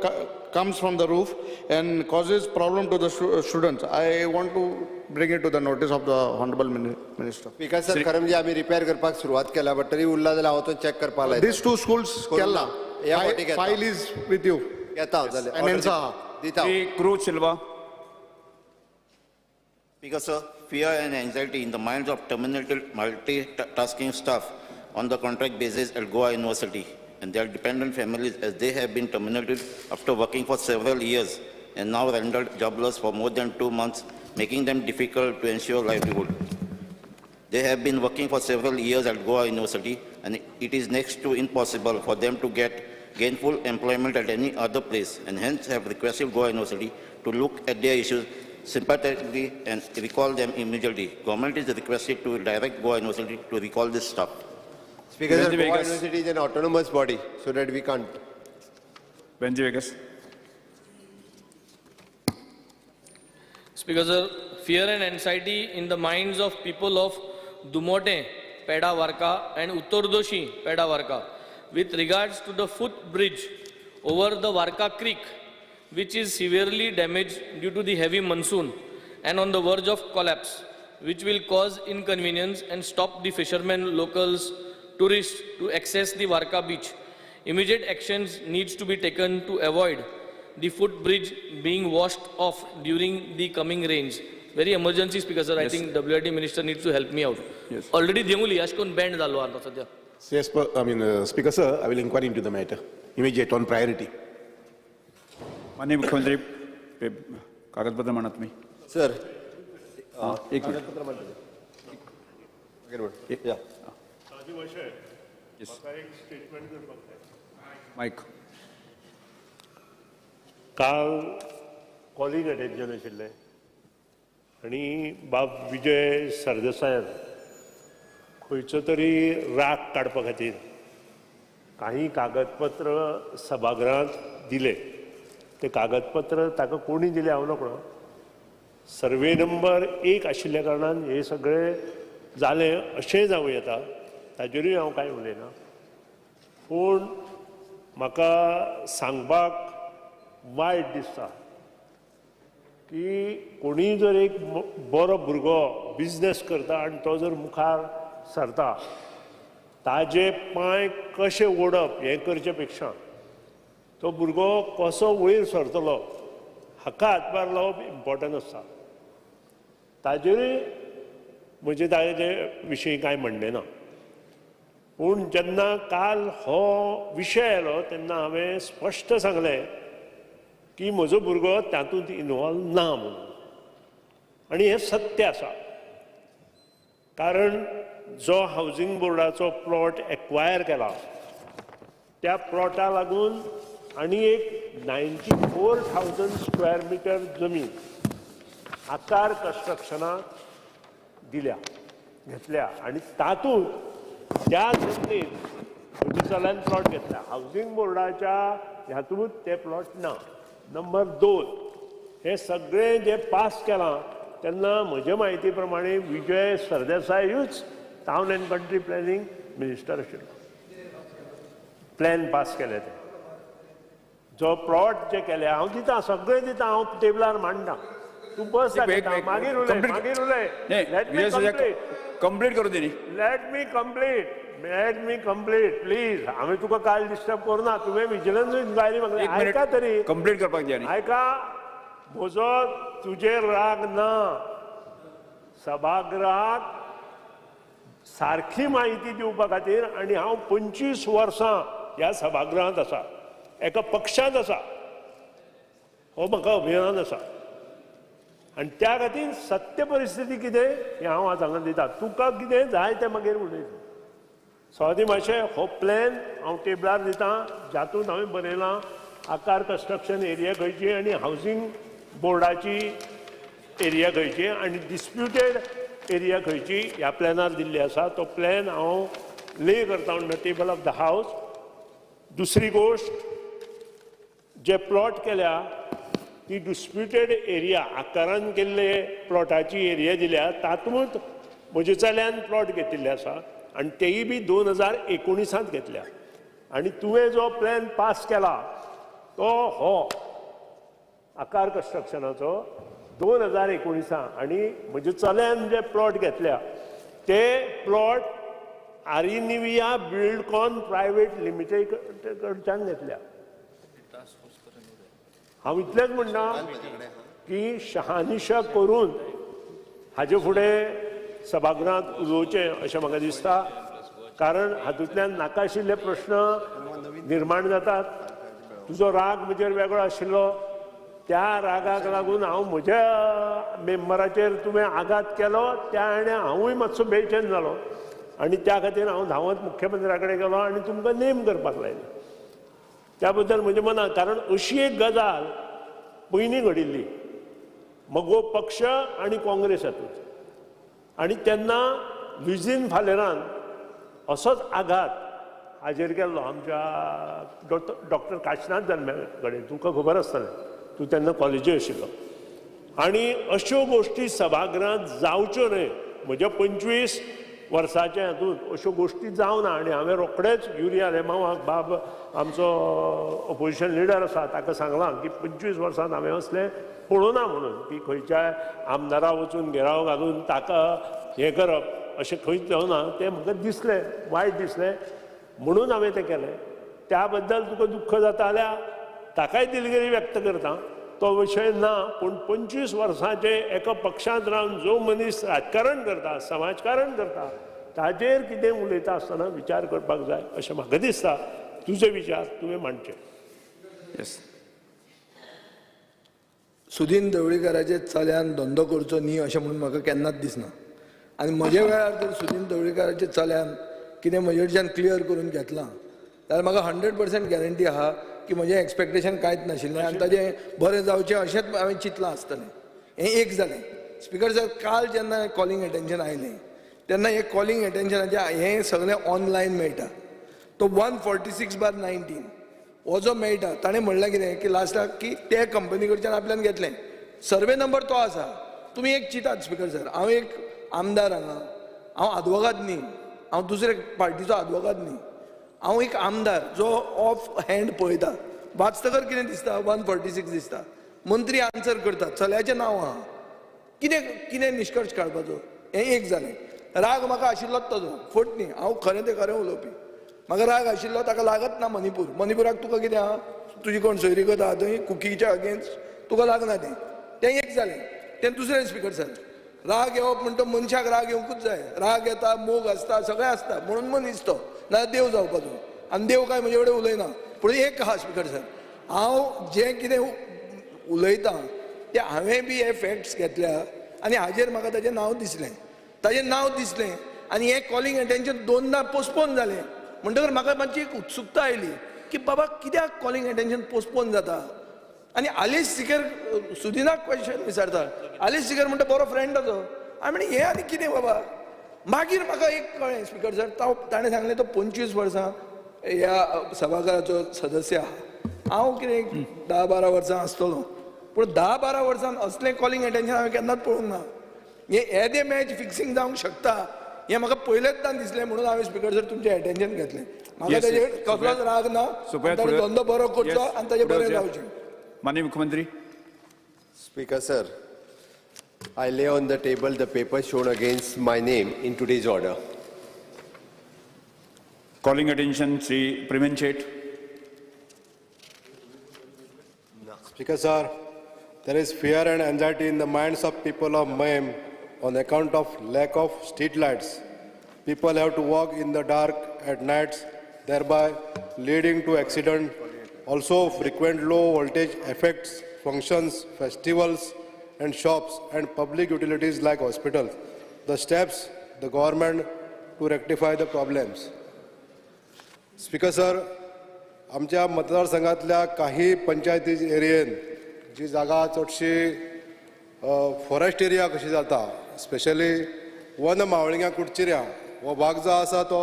comes from the roof and causes problem to the students. I want to bring it to the notice of the Honorable Minister.
Speaker sir, खरें म्हणजे आमी repair करपाक सुरवात केला but तरी उरला जाल्यार हांव तो चॅक करपाक लायता.
These two schools केला. File is with you.
येता जाल्यार दिता.
Shri Cruz Silva.
Speaker sir, fear and anxiety in the minds of terminated multitasking staff on the contract basis at Goa University and their dependent families as they have been terminated after working for several years and now rendered jobless for more than 2 months, making them difficult to ensure livelihood. They have been working for several years at Goa University and it is next to impossible for them to get gainful employment at any other place and hence have requested Goa University to look at their issues sympathetically and recall them immediately. Government is requested to direct Goa University to recall this staff.
Speaker sir, Goa University is an autonomous body, so that we can't.
Venzy Vegas.
Speaker sir, fear and anxiety in the minds of people of Dumote, Pedavarka and Uttardoshi, Pedavarka, with regards to the footbridge over the Varka Creek, which is severely damaged due to the heavy monsoon and on the verge of collapse, which will cause inconvenience and stop the fishermen, locals, tourists to access the Varka beach. Immediate actions needs to be taken to avoid the footbridge being washed off during the coming rains. Very emergency, Speaker sir. Yes. I think WID minister needs to help me out.
Yes.
Already देंगुली अशकोन banned जालो आता सध्या.
Yes, I mean, Speaker sir, I will inquire into the matter. Immediate on priority.
माननीय मुख्यमंत्री कागदपत्र म्हणा तुम्ही.
Sir,
एक minute. मायक.
काल कॉलिंग अटेन्शन आशिल्लें आनी बाब विजय सरदेसायान खंयचो तरी राग काडपा खातीर काही कागदपत्र सभागृहांत दिले, ते कागदपत्र ताका कोणी दिलें हांव नकळो. सर्वे नंबर 1 आशिल्ल्या कारणान हे सगळें जालें अशें जावं येता, ताजेरूय हांव कांय उलयना. पूण म्हाका सांगपाक वायट दिसता की कोणीय जर एक बरो भुरगो बिजनेस करता आनी तो जर मुखार सरता, ताजे पांय कशे ओडप हें करचे पेक्षा तो भुरगो कसो वयर सरतलो हाका हातभार लावप इम्पॉर्टंट आसता. ताजेरूय म्हजें ताजे विशीं कांय म्हणणें ना. पूण जेन्ना काल हो विशय आयलो तेन्ना हांवें स्पश्ट सांगलें की म्हजो भुरगो तातूंत इनवॉल्व ना म्हणून, आनी हें सत्य आसा. कारण जो हावजींग बोर्डाचो प्लॉट एक्वायर केला त्या प्लॉटा लागून आनी एक 94,000 स्क्वेअर मिटर जमीन आकार कन्स्ट्रक्शनाक दिल्या, घेतल्या, आनी तातूंत त्या जमनीत म्हज्या चल्यान प्लॉट घेतला. हावजींग बोर्डाच्या हातूंत ते प्लॉट ना. नंबर 2, हे सगळें जे पास केलां तेन्ना म्हजे म्हायती प्रमाणे विजय सरदेसायूच town and country planning minister आशिल्लो. प्लॅन पास केले ते जो प्लॉट जे केले हांव दिता, सगळें दिता, हांव टेबलार मांडटा, तूं बस दाखयता, मागीर उलय, मागीर उलय. Let me complete,
complete करूं दी.
Let me complete, let me complete please. हांवें तुका काल डिस्टर्ब करूना, तुवें विजिलन्स इन्क्वायरी मागली, आयका तरी
कंप्लीट करपाक जाय.
आयका, म्हजो तुजेर राग ना. सभागृहाक सारखी म्हायती दिवपा खातीर, आनी हांव 25 वर्सां ह्या सभागृहांत आसा, एका पक्षांत आसा, हो म्हाका अभिमान आसा, आनी त्या खातीर सत्य परिस्थिती कितें हें हांव आज हांगा दिता. तुका कितें जाय तें मागीर उलयता. स्वाती मातशें हो प्लॅन हांव टेबलार दिता, जातूंत हांवें बरयलां आकार कन्स्ट्रक्शन एरिया खंयची आनी हावजींग बोर्डाची एरिया खंयची आनी डिस्प्युटेड एरिया खंयची ह्या प्लॅनार दिल्ली आसा. तो प्लॅन हांव ले करता on the table of the house. दुसरी गोश्ट, जे प्लॉट केल्या ती डिस्प्युटेड एरिया आकारान केल्ले प्लॉटाची एरिया दिल्या, तातूंत म्हज्या चल्यान प्लॉट घेतिल्ले आसा आनी तेय बी 2019 घेतल्या. आनी तुवें जो प्लॅन पास केला तो हो आकार कन्स्ट्रक्शनाचो 2019, आनी म्हज्या चल्यान जे प्लॉट घेतल्या ते प्लॉट आरिनिविया बिल्डकॉन प्रायवेट लिमिटेड कडच्यान घेतल्या. हांव इतलेंच म्हणटा की शहानिशा करून हाजे फुडें सभागृहांत उलोवचें अशें म्हाका दिसता, कारण हातूंतल्यान नाका आशिल्ले प्रश्न निर्माण जातात. तुजो राग म्हजेर वेगळो आशिल्लो, त्या रागाक लागून हांव म्हज्या मेंबराचेर तुवें आघात केलो, त्या आनी हांवूय मातसो बेचैन जालो, आनी त्या खातीर हांव धांवत मुख्यमंत्र्या कडेन गेलो आनी तुमकां नेम करपाक लायलो. त्या बद्दल म्हज्या मनाक, कारण अशी एक गजाल पयलीं घडिल्ली मगो पक्ष आनी काँग्रेस हातूंत, आनी तेन्ना लुईझीन फालेरान असोच आघात हाजेर केल्लो आमच्या डॉक्टर काशनाथ जल्म्या कडेन. तुका खबर आसतलें, तूं तेन्ना कॉलेजी आशिल्लो. आनी अश्यो गोश्टी सभागृहांत जावच्यो न्हय. म्हज्या 25 वर्साच्या हातूंत अश्यो गोश्टी जावना, आनी हांवें रोखडेच युरी आलेमांवाक, बाब आमचो ओपोजिशन लिडर आसा, ताका सांगलां की 25 वर्सांत हांवें असलें पळोवना म्हणून, की खंयच्याय आमदारा वचून घेराव घालून ताका हें करप अशें खंयच जावना. तें म्हाका दिसलें, वायट दिसलें, म्हणून हांवें तें केलें. त्या बद्दल तुका दुख्ख जाता जाल्यार ताकाय दिलगिरी व्यक्त करता, तो विशय ना. पूण 25 वर्सांचे एका पक्षांत रावन जो मनीस राजकारण करता, समाजकारण करता, ताजेर कितें उलयता आसतना विचार करपाक जाय अशें म्हाका दिसता. तुजे विचार तुवें मांडचे.
येस,
सुदीन ढवळीकाराचे चल्यान धंदो करचो न्ही अशें म्हणून म्हाका केन्नाच दिसना. आनी म्हज्या वेळार जर सुदीन ढवळीकाराचे चल्यान कितें म्हजे कडच्यान क्लियर करून घेतलां जाल्यार म्हाका 100% गॅरंटी आहा की म्हजें एक्सपेक्टेशन कांयच नाशिल्लें आनी ताजें बरें जावचें अशेंच हांवें चिंतलां आसतलें. हें एक जालें. स्पिकर सर, काल जेन्ना कॉलिंग एटेन्शन आयलें तेन्ना हें कॉलिंग एटेन्शनाचें हें सगळें ऑनलायन मेळटा. तो 146/19 हो जो मेळटा ताणें म्हणलें कितें की लास्टाक की ते कंपनी कडच्यान आपल्यान घेतलें, सर्वे नंबर तो आसा. तुमी एक चिंतात स्पीकर सर, हांव एक आमदार हांगा, हांव आदवोगाद न्ही, हांव दुसरे पार्टीचो आदवोगाद न्ही, हांव एक आमदार जो ऑफ हँड पळयता. वाचतकर कितें दिसता, 146 दिसता. मंत्री आन्सर करता, चल्याचें नांव आहा, कितें कितें निश्कर्श काडपाचो. हें एक जालें. राग म्हाका आशिल्लोच ताजो, फट न्ही, हांव खरें तें खरें उलोवपी. म्हाका राग आशिल्लो, ताका लागत ना मणिपूर. मणिपुराक तुका कितें आहा, तुजी कोण सोयरीगत आहा थंय कुकीच्या अगेन्स्ट, तुका लागना तें. तें एक जालें. तें दुसरें स्पीकर सर, राग येवप म्हणटा मनशाक राग येवंकूच जाय. राग येता, मोग आसता, सगळें आसता, म्हणून मनीस तो, नाजाल्यार देव जावपाचो. आनी देव काय म्हजे कडेन उलयना. पूण एक आहा स्पीकर सर, हांव जें कितें उलयतां तें हांवें बी हे फॅक्ट्स घेतल्या आनी हाजेर म्हाका ताजें नांव दिसलें, ताजें नांव दिसलें आनी हें कॉलिंग एटेन्शन दोनदां पोस्टपोन जालें. म्हणटकर म्हाका मातशी एक उत्सुकता आयली की बाबा कित्याक कॉलिंग एटेन्शन पोस्टपोन जाता. आनी आलेश सिकर सुदिनाक क्वेश्चन विचारता, आलेश सिकर म्हणटा बरो फ्रेंड ताजो. आनी हें आनी कितें बाबा. मागीर म्हाका एक कळ्ळें स्पीकर सर, ताणें सांगलें तो 25 वर्सां ह्या सभाघराचो सदस्य आहा, हांव कितें 10-12 वर्सां आसतलो, पूण 10-12 वर्सां असलें कॉलिंग एटेन्शन हांवें केन्नाच पळोवंक ना. हें येदें मॅच फिक्सिंग जावंक शकता हें म्हाका पयलेच दिसलें, म्हणून हांवें स्पीकर सर तुमचें एटेन्शन घेतलें. म्हाका ताजेर कसलोच राग ना, ताणें धंदो बरो करचो आनी ताजें बरें जावचें.
माननीय मुख्यमंत्री.
Speaker sir, I lay on the table the paper shown against my name in today's order.
Calling attention Shri Preman Shet.
Speaker sir, there is fear and anxiety in the minds of people of Mayem on account of lack of street lights. People have to walk in the dark at nights, thereby leading to accident. Also, frequent low voltage affects functions, festivals, and shops and public utilities like hospitals. The steps the government to rectify the problems. Speaker sir, आमच्या मतदारसंघातल्या काही पंचायती एरियेन जी जागा चडशी forest area कशी जाता, specially one मावळिंगा कुडचिऱ्या हो भाग जो आसा तो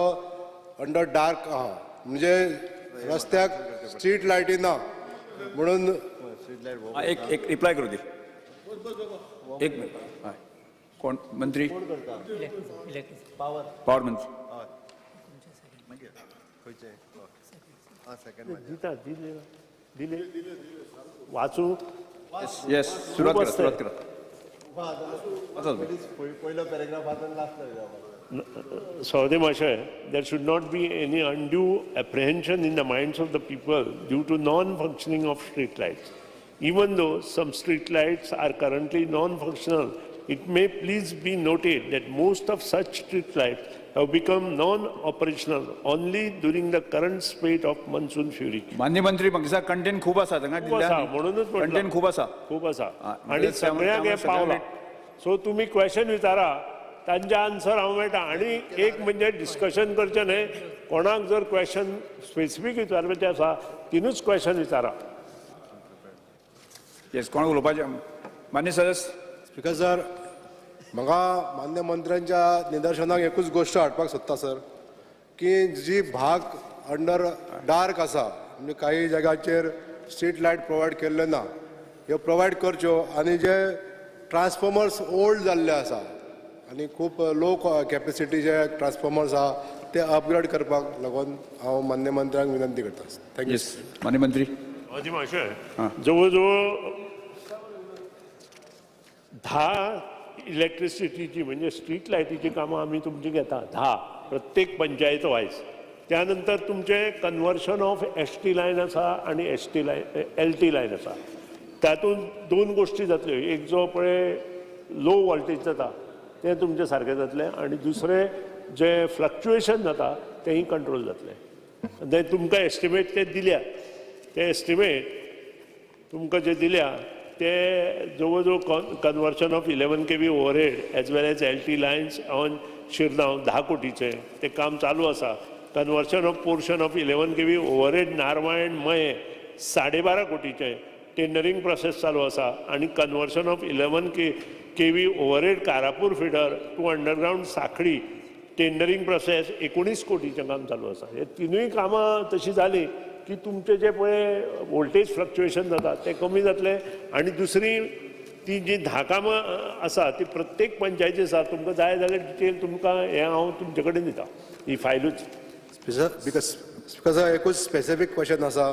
अंडर डार्क आहा, म्हणजे रस्त्याक स्ट्रीट लायटी ना म्हणून.
एक एक रिप्लाय करू दे एक मिनिट. कोण मंत्री? पावर मंत्री.
दिले वाचू.
येस, सुरुवात करा, सुरुवात करा.
पयलो पॅराग्राफ वाचून last paragraph.
Saudi Mashay, there should not be any undue apprehension in the minds of the people due to non-functioning of street lights. Even though some street lights are currently non-functional, it may please be noted that most of such street lights have become non-operational only during the current spate of monsoon fury.
माननीय मंत्री, म्हाका content खूब आसा,
म्हणूनच
content खूब आसा,
खूब आसा आनी सगळ्यांक हें पावलां. सो तुमी क्वेश्चन विचारा, तांचे आन्सर हांव मेळटा. आनी एक म्हणजे डिस्कशन करचें न्हय, कोणाक जर क्वेश्चन स्पेसिफीक विचारपाचें आसा तिनूच क्वेश्चन विचारा.
येस, कोण उलोवपाचें? माननीय सदस्य.
स्पीकर सर, म्हाका मान्य मंत्र्यांच्या निदर्शनाक एकूच गोश्ट हाडपाक सोदता सर, की जी भाग अंडर डार्क आसा, म्हणजे काही जाग्याचेर स्ट्रीट लायट प्रोवायड केल्ल्यो ना, ह्यो प्रोवायड करच्यो. आनी जे ट्रान्सफॉर्मर्स ओल्ड जाल्ले आसा आनी खूब लो कॅपेसिटीचे ट्रान्सफॉर्मर्स आहा ते अपग्रेड करपाक लागून हांव मान्य मंत्र्यांक विनंती करता. Thank you.
मान्य मंत्री.
जवळ जवळ 10 इलेक्ट्रिसिटीची म्हणजे स्ट्रीट लायटीची कामां आमी तुमची घेता, 10 प्रत्येक पंचायत वायज. त्यानंतर तुमचे conversion of S T line आसा आनी S T line L T line आसा. तातूंत 2 गोश्टी जातल्यो, एक जो पळय लो वॉल्टेज जाता तें तुमचें सारकें जातलें आनी दुसरें जें फ्लक्चुएशन जाता तेंय कंट्रोल जातलें. आनी तुमकां एस्टिमेट ते दिल्या, ते एस्टिमेट तुमकां जे दिल्या ते जवळ जवळ conversion of 11 kV overhead as well as L T lines on Shirgaon 10 कोटीचें तें काम चालू आसा. Conversion of portion of 11 kV overhead Narva and Mayem 12.5 कोटीचें tendering process चालू आसा. आनी conversion of 11 kV overhead Karapur feeder to underground Sankhali tendering process 19 कोटीचें काम चालू आसा. हे तिनूय कामां तशीं जालीं की तुमचें जें पळय वोल्टेज फ्लक्च्युएशन जाता तें कमी जातलें. आनी दुसरी ती जी 10 कामां आसा ती प्रत्येक पंचायती आसा. तुमकां जाय जाल्यार डिटेल तुमकां हें हांव तुमचे कडेन दिता ही फायलूच.
Because sir एकूच स्पेसिफीक क्वेश्चन आसा.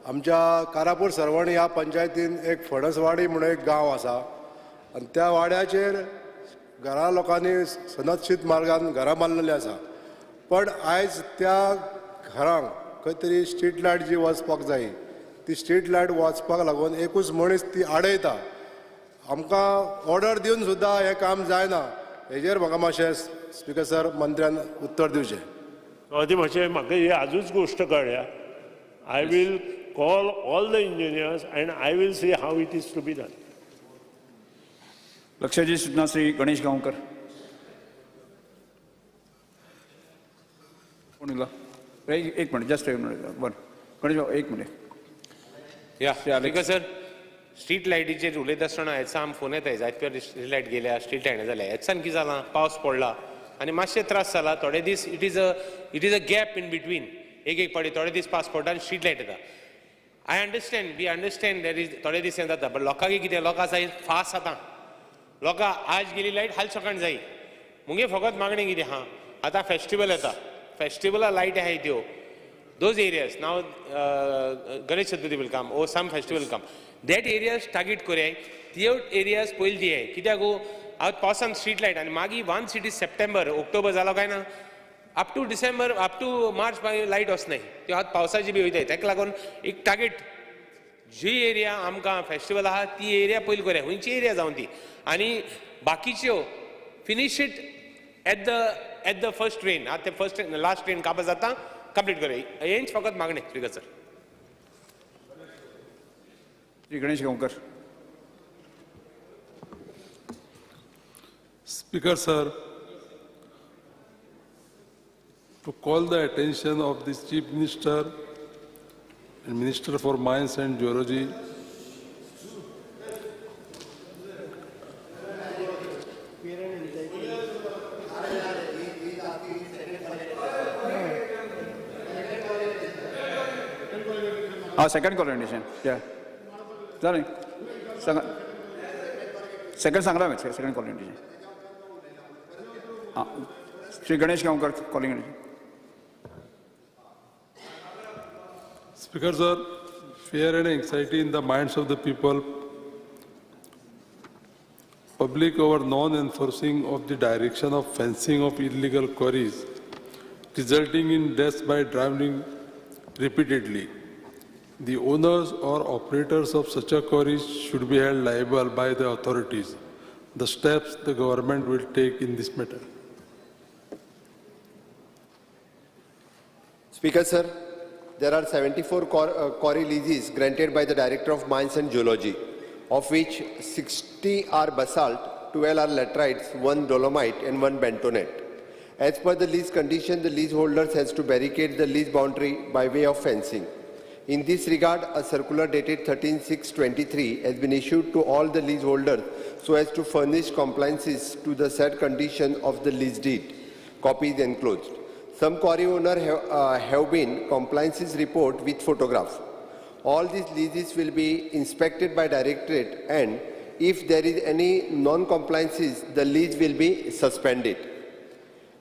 आमच्या कारापूर सरवण ह्या पंचायतीन एक फणसवाडी म्हणून एक गांव आसा आनी त्या वाड्याचेर घरा लोकांनी सनदशीत मार्गान घरां बांदलेली आसा, पण आयज त्या घरांक खंय तरी स्ट्रीट लायट जी वचपाक जाय ती स्ट्रीट लायट वचपाक लागून एकूच मनीस ती आडयता. आमकां ऑर्डर दिवन सुद्दां हें काम जायना. हेजेर म्हाका मातशें स्पीकर सर मंत्र्यान उत्तर दिवचें.
ती मातशें म्हाका ही आजूच गोश्ट कळ्ळ्या. I will call all the engineers and I will see how it is to be done.
लक्षाची सूचना श्री गणेश गांवकर. कोण उरला? एक मिनिट, जस्ट एक मिनिट. बरें गणेश बाबू एक मिनिट.
या स्पीकर सर, स्ट्रीट लायटीचेर उलयता आसतना हेचा आम फोन येता, जायते स्ट्रीट लायट गेल्या, स्ट्रीट लायट जाल्या. हेचान कितें जालां, पावस पडला आनी मातशे त्रास जाला थोडे दीस. It is a gap in between. एक एक पावटी थोडे दीस पावस पडटा आनी स्ट्रीट लायट येता. I understand, we understand there is थोडे दीस हें जाता, बट लोकांक कितें, लोकां आसा फास्ट आतां. लोकां आज गेली लायट हाल सकाळ जाय. मुगे फकत मागणें कितें आहा, आतां फेस्टिवल येता, फेस्टिवला लायट आहाय त्यो those areas now Ganesh Chaturthi will come or some festival come, that areas target करयाय, त्यो एरियाज पयलीं दियाय. कित्याक हांव पावसान स्ट्रीट लायट आनी मागीर once it is September October जालो काय ना, up to December up to March मागीर लायट वचनाय. त्यो आतां पावसाची बी वयताय. ताका लागून एक टार्गेट जी एरिया आमकां फेस्टिवल आहा ती एरिया पयलीं करया, खंयची एरिया जावन ती, आनी बाकीच्यो finish it at the first train. आतां ते फर्स्ट लास्ट ट्रेन काबार जाता कंप्लीट करया, हेंच फकत मागणें speaker sir.
Shri Ganesh Gaonkar.
Speaker sir, to call the attention of the Chief Minister and Minister for Mines and Geology
second coordination. Yeah. जालें सांगा. सेकंड सांगला हांवें, second coordination. Shri Ganesh Gaonkar calling.
Speaker sir, fear and anxiety in the minds of the people, public over non-enforcing of the direction of fencing of illegal quarries, resulting in deaths by drowning repeatedly. The owners or operators of such a quarries should be held liable by the authorities. The steps the government will take in this matter.
Speaker sir, there are 74 quarry leases granted by the Director of Mines and Geology, of which 60 are basalt, 12 are laterites, 1 dolomite and 1 bentonite. As per the lease condition, the leaseholders has to barricade the lease boundary by way of fencing. In this regard, a circular dated 13/6/23 has been issued to all the leaseholders so as to furnish compliances to the said condition of the lease deed. Copies enclosed. Some quarry owner have been compliances report with photograph. All these leases will be inspected by directorate, and if there is any non-compliances, the lease will be suspended.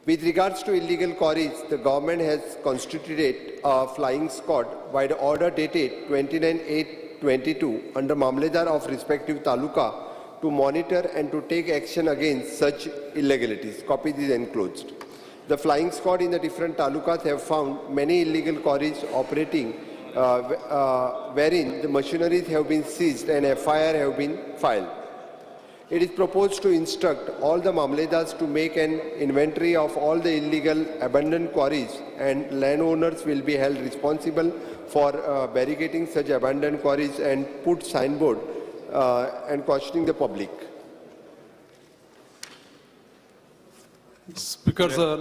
With regards to illegal quarries, the government has constituted a flying squad by the order dated 29/8/22 under Mamledar of respective taluka to monitor and to take action against such illegalities. Copies is enclosed. The flying squad in the different talukas have found many illegal quarries operating wherein the machineries have been seized and FIR have been filed. It is proposed to instruct all the mamledas to make an inventory of all the illegal abandoned quarries, and landowners will be held responsible for barricading such abandoned quarries and put signboard and cautioning the public.
Speaker sir,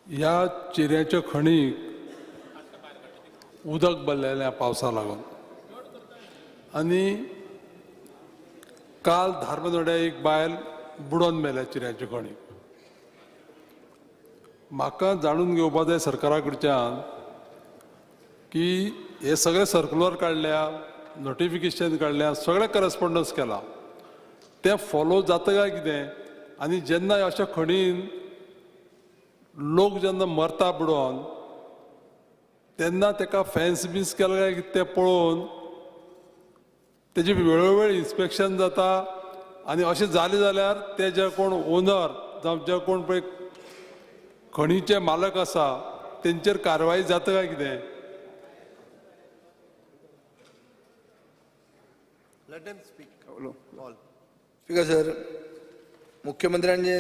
ह्या चिऱ्याच्या खणीक उदक भरलेलें पावसा लागून आनी काल धारबांदोड्या एक बायल बुडोन मेल्या चिऱ्याच्या खणीक. म्हाका जाणून घेवपा जाय सरकारा कडच्यान, की हे सगळे सर्कुलर काडल्या, नोटिफिकेशन काडल्या, सगळे करस्पॉन्डन्स केला, तें फॉलो जाता काय कितें? आनी जेन्ना अशा खणीन लोक जेन्ना मरता बुडोवन तेन्ना ताका फेन्स बीन्स केला काय कितें तें पळोवन तेजें वेळोवेळ इन्स्पेक्शन जाता आनी अशें जालें जाल्यार ते जे कोण ओनर जावं जे कोण पळय खणीचे मालक आसा तेंचेर कारवाई जाता काय कितें?
स्पीकर सर, मुख्यमंत्र्यान जे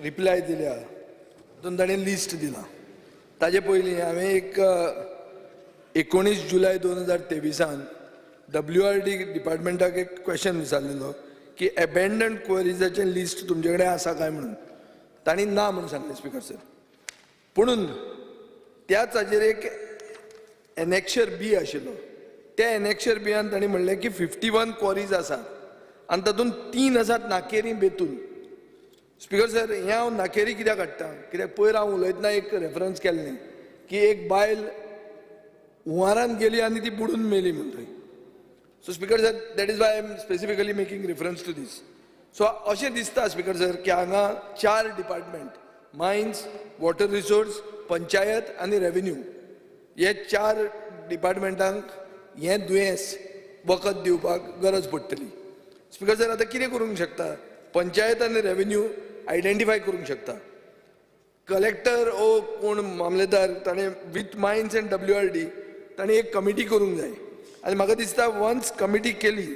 रिप्लाय दिल्या तातूंत ताणें लिस्ट दिलां. ताजे पयलीं हांवें एक 19 जुलय 2023 WRD डिपार्टमेंटाक एक क्वेश्चन विचारलेलो की एबेंडंट क्वेरीजाचें लिस्ट तुमचे कडेन आसा काय म्हणून. तांणी ना म्हणून सांगलें स्पीकर सर. पुणून त्याच हाजेर एक एनेक्शर बी आशिल्लो, त्या एनेक्शर बियान तांणी म्हणलें की 51 क्वॉरीज आसात आनी तातूंत 3 आसात नाकेरी बेतूल. स्पीकर सर, हें हांव नाकेरी कित्याक हाडटा, कित्याक पयर हांव उलयतना एक रेफरन्स केल्लें की एक बायल हुंवारान गेली आनी ती बुडून मेली म्हण थंय. So speaker sir, that is why I am specifically making reference to this. So अशें दिसता स्पीकर सर की हांगा 4 department, mines, water resource, panchayat आनी रेवेन्यू, हे 4 डिपार्टमेंटांक हें दुयेंस वखद दिवपाक गरज पडटली. स्पीकर सर, आतां कितें करूंक शकता? पंचायत आनी रेवेन्यू आयडेंटिफाय करूंक शकता. कलेक्टर ओ कोण मामलेदार ताणें विथ मायन्स एंड WRD ताणें एक कमिटी करूंक जाय. आनी म्हाका दिसता वन्स कमिटी केली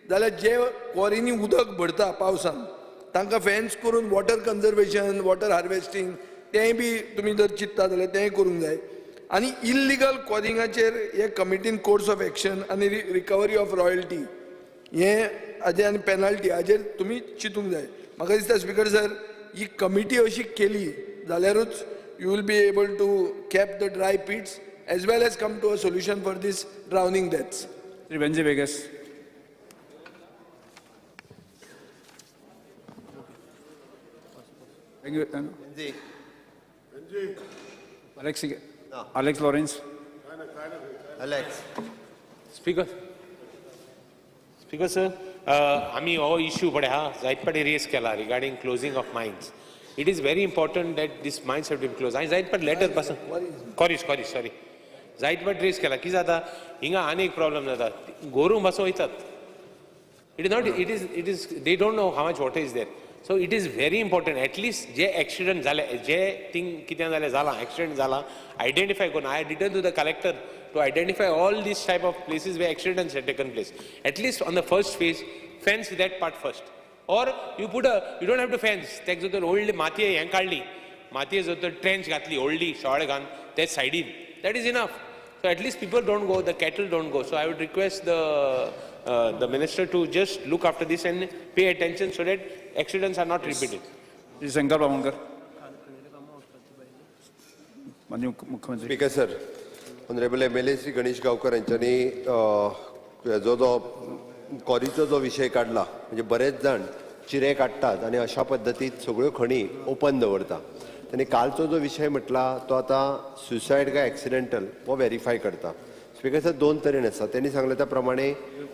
जाल्यार जे क्वॉरींनी उदक भरता पावसान तांकां फेन्स करून वॉटर कन्जर्वेशन, वॉटर हार्वेस्टींग तेंय बी तुमी जर चिंत्ता जाल्यार तेंय करूंक जाय. आनी इल्लिगल क्वॉरिंगाचेर हे कमिटीन कोर्स ऑफ एक्शन आनी रिकवरी ऑफ रॉयल्टी हें हाजेर आनी पेनल्टी हाजेर तुमी चिंतूंक जाय. म्हाका दिसता स्पीकर सर, ही कमिटी अशी केली जाल्यारूच you will be able to cap the dry pits as well as come to a solution for this drowning deaths.
Shri Venzy Viegas. Thank you. Alex, Alex Lawrence.
Alex.
Speaker. Speaker sir, आमी हो issue पळय हा जायत फावटी rays केला regarding closing of mines. It is very important that this mines have to be close. हांवें जायत फावट लेटर पासून कॉरीज सॉरी जायत फावट रेज केला. कितें जाता हिंगा आनी एक प्रॉब्लम जाता, गोरूं पासून वयतात. It is not, it is they don't know how much water is there. So it is very important at least J accident जाले, जे थिंग कितें जालें जालां, एक्सिडंट जालां आयडेंटिफाय करून I written to the collector to identify all these type of places where accidents have taken place. At least on the first phase, fence that part first. Or you put a, you don't have to fence. तेक जर तर व्हडली मातये हें काडली, मातये जर तर ट्रेंच घातली व्हडली शॉळ घालून ते सायडीन, that is enough. So at least people don't go, the cattle don't go. So I would request the minister to just look after this and pay attention so that accidents are not repeated.
Shri Shankar Bamonkar. माननीय मुख्यमंत्री.
Speaker sir, honourable MLA Shri Ganesh Gaonkar यांच्यानी जो जो कॉरीचो जो विशय काडला, म्हणजे बरेच जाण चिरे काडटात आनी अशा पद्दतीत सगळ्यो खणी ओपन दवरता. आनी कालचो जो विशय म्हटला तो आतां सुसायड काय एक्सिडेंटल हो वेरीफाय करता. स्पीकर सर, दोन तरेन आसा. तेणी सांगलें त्या प्रमाणे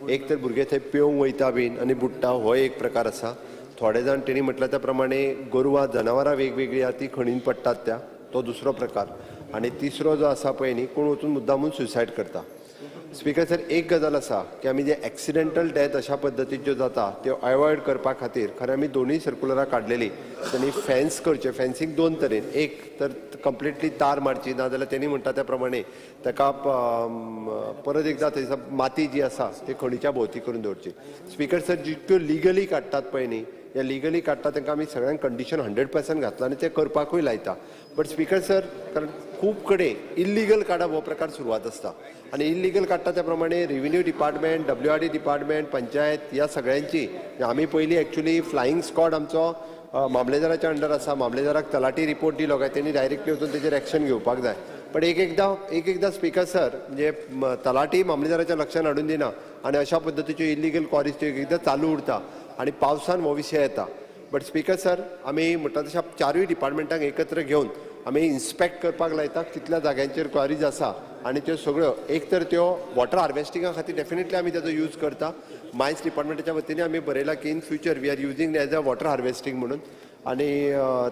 एक तर भुरगे थंय पेवंक वयता बीन आनी बुडटा, हो एक प्रकार आसा. थोडे जाण तेणी म्हटलें त्या प्रमाणे गोरवां जनावरां वेगवेगळीं आहा ती खणीन पडटात त्या, तो दुसरो प्रकार. आनी तिसरो जो आसा पळय न्ही, कोण वचून मुद्दामून सुसायड करता. स्पीकर सर, एक गजाल आसा की आमी जे एक्सिडेंटल डेथ अशा पद्दतीच्यो जाता त्यो एवॉयड करपा खातीर खरें आमी दोनूय सर्कुलरां काडलेली. तेणी फेन्स करचें, फेन्सींग दोन तरेन, एक तर कंप्लिटली तार मारची, ना जाल्यार तेणी म्हणटा त्या प्रमाणे ताका परत एकदां थंयसर माती जी आसा ती खणीच्या भोंवती करून दवरची. स्पीकर सर, जितक्यो लिगली काडटात पळय न्ही, ह्या लिगली काडटा तांकां आमी सगळ्यांक कंडिशन 100% घातला आनी तें करपाकूय लायता. बट स्पीकर सर, कारण खूब कडेन इल्लिगल काडप हो प्रकार सुरवात आसता आनी इल्लिगल काडटा त्या प्रमाणे revenue department, WRD department, panchayat ह्या सगळ्यांची आमी पयलीं एक्चुली फ्लायींग स्क्वॉड आमचो मामलेदाराच्या अंडर आसा. मामलेदाराक तलाठी रिपोर्ट दिलो काय तेणी डायरेक्टली वचून तेजेर एक्शन घेवपाक जाय. पण एक एकदां स्पीकर सर म्हणजे तलाठी मामलेदाराच्या लक्षान हाडून दिना आनी अशा पद्दतीच्यो इल्लिगल क्वॉरीज त्यो एक एकदां चालू उरता आनी पावसान हो विशय येता. बट स्पीकर सर, आमी म्हणटा तशें चारूय डिपार्टमेंटांक एकत्र घेवन आमी इन्स्पेक्ट करपाक लायता कितल्या जाग्यांचेर क्वॉरीज आसा आनी त्यो सगळ्यो एक तर त्यो वॉटर हार्वेस्टिंगा खातीर डेफिनेटली आमी ताजो यूज करता. मायन्स डिपार्टमेंटाच्या वतीन आमी बरयलां की in future we are using as a water harvesting म्हणून आनी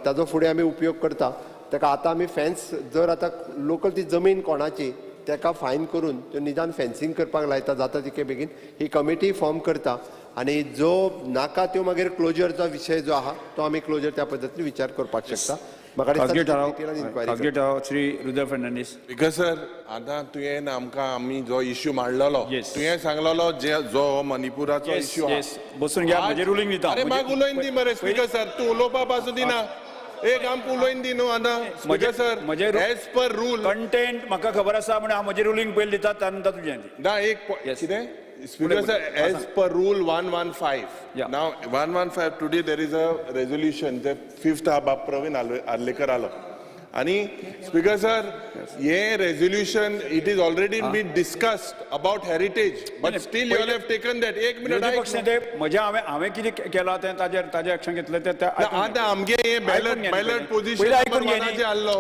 ताजो फुडें आमी उपयोग करता. ताका आतां आमी फेन्स जर आतां लोकल ती जमीन कोणाची ताका फायन करून त्यो निदान फेन्सिंग करपाक लायता जाता तितके बेगीन. ही कमिटी फॉर्म करता आनी जो नाका त्यो मागीर क्लोजरचो विशय जो आहा तो आमी क्लोजर त्या पद्दतीन विचार करपाक शकता. म्हाका दिसता
खाजगी ठराव श्री रुद्र फर्नांडीस.
स्पीकर सर, आतां तुवें आमकां आमी जो इश्यू मांडलेलो तुवें सांगलेलो जो मणिपुराचो इश्यू
बसून घ्या, म्हजें रुलींग दिता.
अरे म्हाका उलोवन दी मरे स्पीकर सर, तूं उलोवपा पासून दिना. एक आमकां उलोवन दी न्हू आतां स्पीकर सर. म्हजें एज पर रूल
कंटेंट म्हाका खबर आसा म्हणून हांव म्हजें रुलींग पयलीं दिता, त्यानंतर तुजें
ना. एक कितें Speaker sir, as per rule 115, now 115 today there is a resolution, the fifth बाब प्रवीण आर्लेकर आलो आनी Speaker sir, hey resolution it is already been discussed about heritage, but still you all have taken that. एक minute,
विरोधी पक्ष नेते म्हज्या हांवें कितें केलां तें ताजेर एक्शन घेतलें तें
आतां आमगे हे बॅलट बॅलट पोझिशन नंबर आसलो.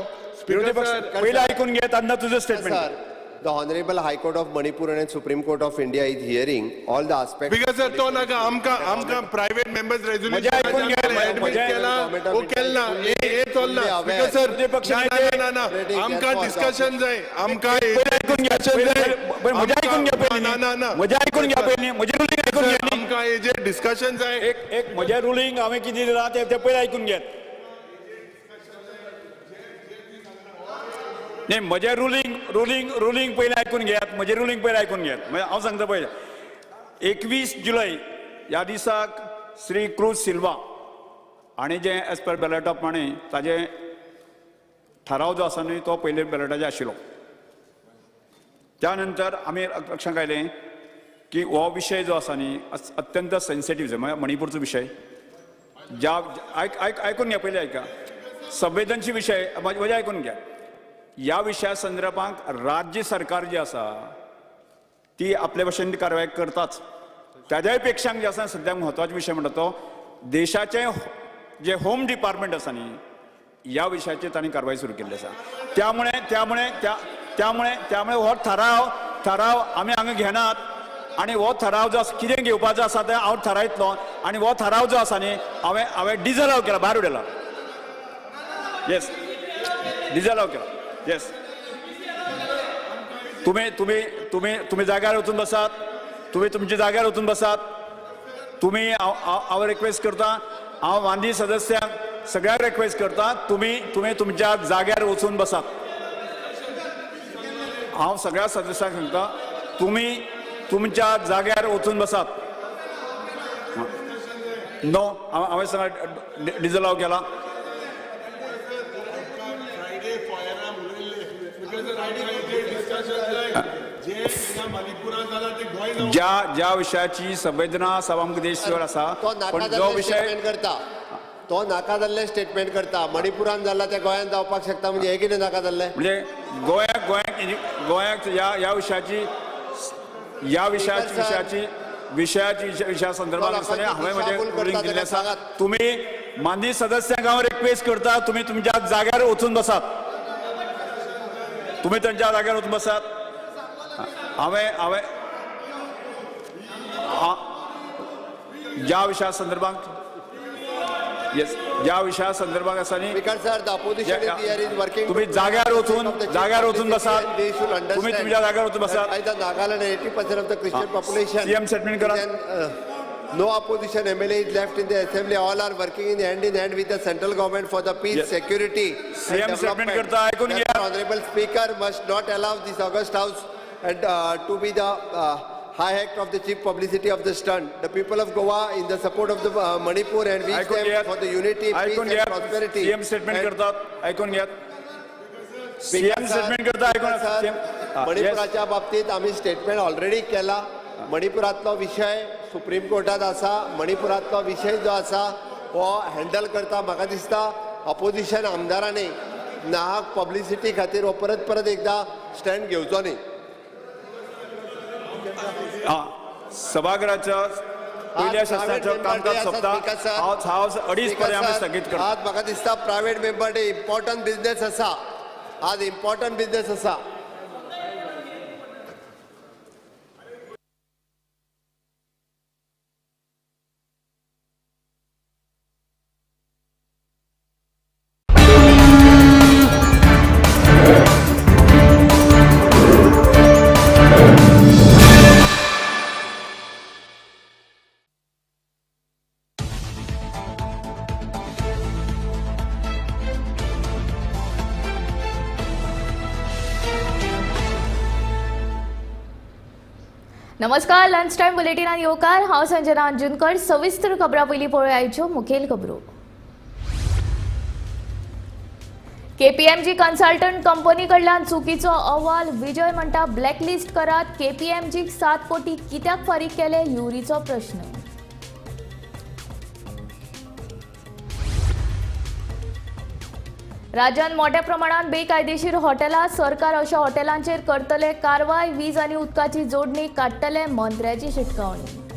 विरोधी पक्ष पयलीं आयकून घे, तेन्ना तुजें statement.
The Honorable High Court of Manipur and Supreme Court of India is hearing all the aspects.
Because sir, तो नाका आमका आमका private members resolution admit केला ओ केला हे चलना. Because sir, ना ना ना आमका discussion जाय, आमका
discussion जाय. म्हजें आयकून घे पयलीं.
ना ना ना
म्हजें आयकून घे पयलीं, म्हजें रुलींग आयकून घे.
आमका हे जे डिस्कशन जाय.
एक एक म्हजें रुलींग हांवें कितें दिलां तें पयलीं आयकून घेत. नाही, म्हजें रुलींग रुलींग रुलींग पयलीं आयकून घेयात. म्हजें रुलींग पयलीं आयकून घेयात. म्हणजे हांव सांगता पळय, 21 जुलय ह्या दिसाक श्री क्रूज सिल्वा आनी जे एज पर बॅलेटा प्रमाणे ताजें थाराव जो आसा न्हय तो पयले बॅलेटाचेर आशिल्लो. त्या नंतर आमी लक्षांत आयलें की हो विशय जो आसा न्ही अत्यंत सेन्सिटीव, म्हळ्यार मणिपूरचो विशय. ज्या आयक आयक आयकून घ्या पयलीं, आयका संवेदनशील विशय म्हजें आयकून घ्या. ह्या विशया संदर्भात राज्य सरकार जी आसा ती आपले भशेन कारवाय करताच. ताज्याय पेक्षा जे आसा सद्याक म्हत्वाचो विशय म्हणटा तो देशाचें जे होम डिपार्टमेंट आसा न्ही ह्या विशयाचेर तांणी कारवाय सुरू केल्ली आसा. त्यामुळे त्यामुळे त्या त्यामुळे त्यामुळे हो थाराव आमी हांगा घेनात आनी हो थाराव जो आसा कितें घेवपाचो आसा तें हांव थारायतलो आनी हो थाराव जो आसा न्ही हांवें डिजलाव केला, भायर उडयला. येस, डिजलाव केला. येस, तुम्ही तुम्ही तुम्ही तुम्ही जाग्यार वचून बसात, तुम्ही तुमच्या जाग्यार वचून बसात. तुम्ही हांव रिक्वेस्ट करता, हांव वांदी सदस्यांक सगळ्यांक रिक्वेस्ट करता, तुम्ही तुम्ही तुमच्या जाग्यार वचून बसात. हांव सगळ्या सदस्यांक सांगता, तुम्ही तुमच्या जाग्यार वचून बसात. नो, हांवें सांगा डिजलाव केला. ज्या ज्या विशयाची संवेदना सभामुख आसा, पण जो विशय
करता तो नाका जाल्ले स्टेटमेंट करता. मणिपुरान जाला ते गोंयांत जावपाक शकता, म्हणजे हे कितें नाका जाल्लें?
म्हणजे गोंयाक गोंयाक गोंयाक ह्या ह्या विशयाची ह्या विशयाची विशयाची विशयाची विशया संदर्भात आसतना हांवें म्हजें रुलींग दिल्लें आसा. तुमी माननीय सदस्यांक हांव रिक्वेस्ट करता, तुमी तुमच्या जाग्यार वचून बसात. तुमी तांच्या जाग्यार वचून बसात. हांवें हांवें ज्या विशया संदर्भात येस ज्या विशया संदर्भात आसा न्ही तुमी जाग्यार वचून बसात. तुमी तुमच्या जाग्यार वचून बसात.
Nagaland 80% of the Christian population.
CM statement करा.
No opposition MLA is left in the assembly. All are working in hand with the central government for the peace, security
CM statement करता, आयकून घ्या.
Honorable Speaker must not allow this august house and to be the high act of the chief publicity of the stunt. The people of Goa in the support of the Manipur and wish them for the unity, peace and prosperity.
CM statement करतात, आयकून घ्यात. CM statement करता, आयकून.
मणिपुराच्या बाबतीत आमी statement already केला. मणिपुरांतलो विशय supreme कोर्टात आसा. मणिपुरांतलो विशय जो आसा हो हँडल करता. म्हाका दिसता अपोजिशन आमदारांनी नाहक पब्लिसिटी खातीर हो परत परत एकदा स्टँड घेवचो न्ही.
सभागृहाच्या पयल्या सत्राचें कामकाज सोंपता. हांव 2:30 पर्यंत आमी स्थगीत करता.
आज म्हाका दिसता private member day important business आसा. आज इम्पॉर्टंट बिजनेस आसा.
नमस्कार, लंच टायम बुलेटिनात येवकार. हांव संजना अंजुनकर. सविस्तर खबरां पयलीं पळोवया आयच्यो मुखेल खबरो. केपीएमजी कन्सल्टंट कंपनी कडल्यान चुकीचो अहवाल, विजय म्हणटा ब्लॅकलिस्ट करात. केपीएमजीक 7 कोटी कित्याक फारीक केले, युरीचो प्रश्न. राज्यांत मोठ्या प्रमाणात बेकायदेशीर हॉटेलां, सरकार अशा हॉटेलांचेर करतले कारवाय. वीज आनी उदकाची जोडणी काडटले, मंत्र्याची शिटकावणी.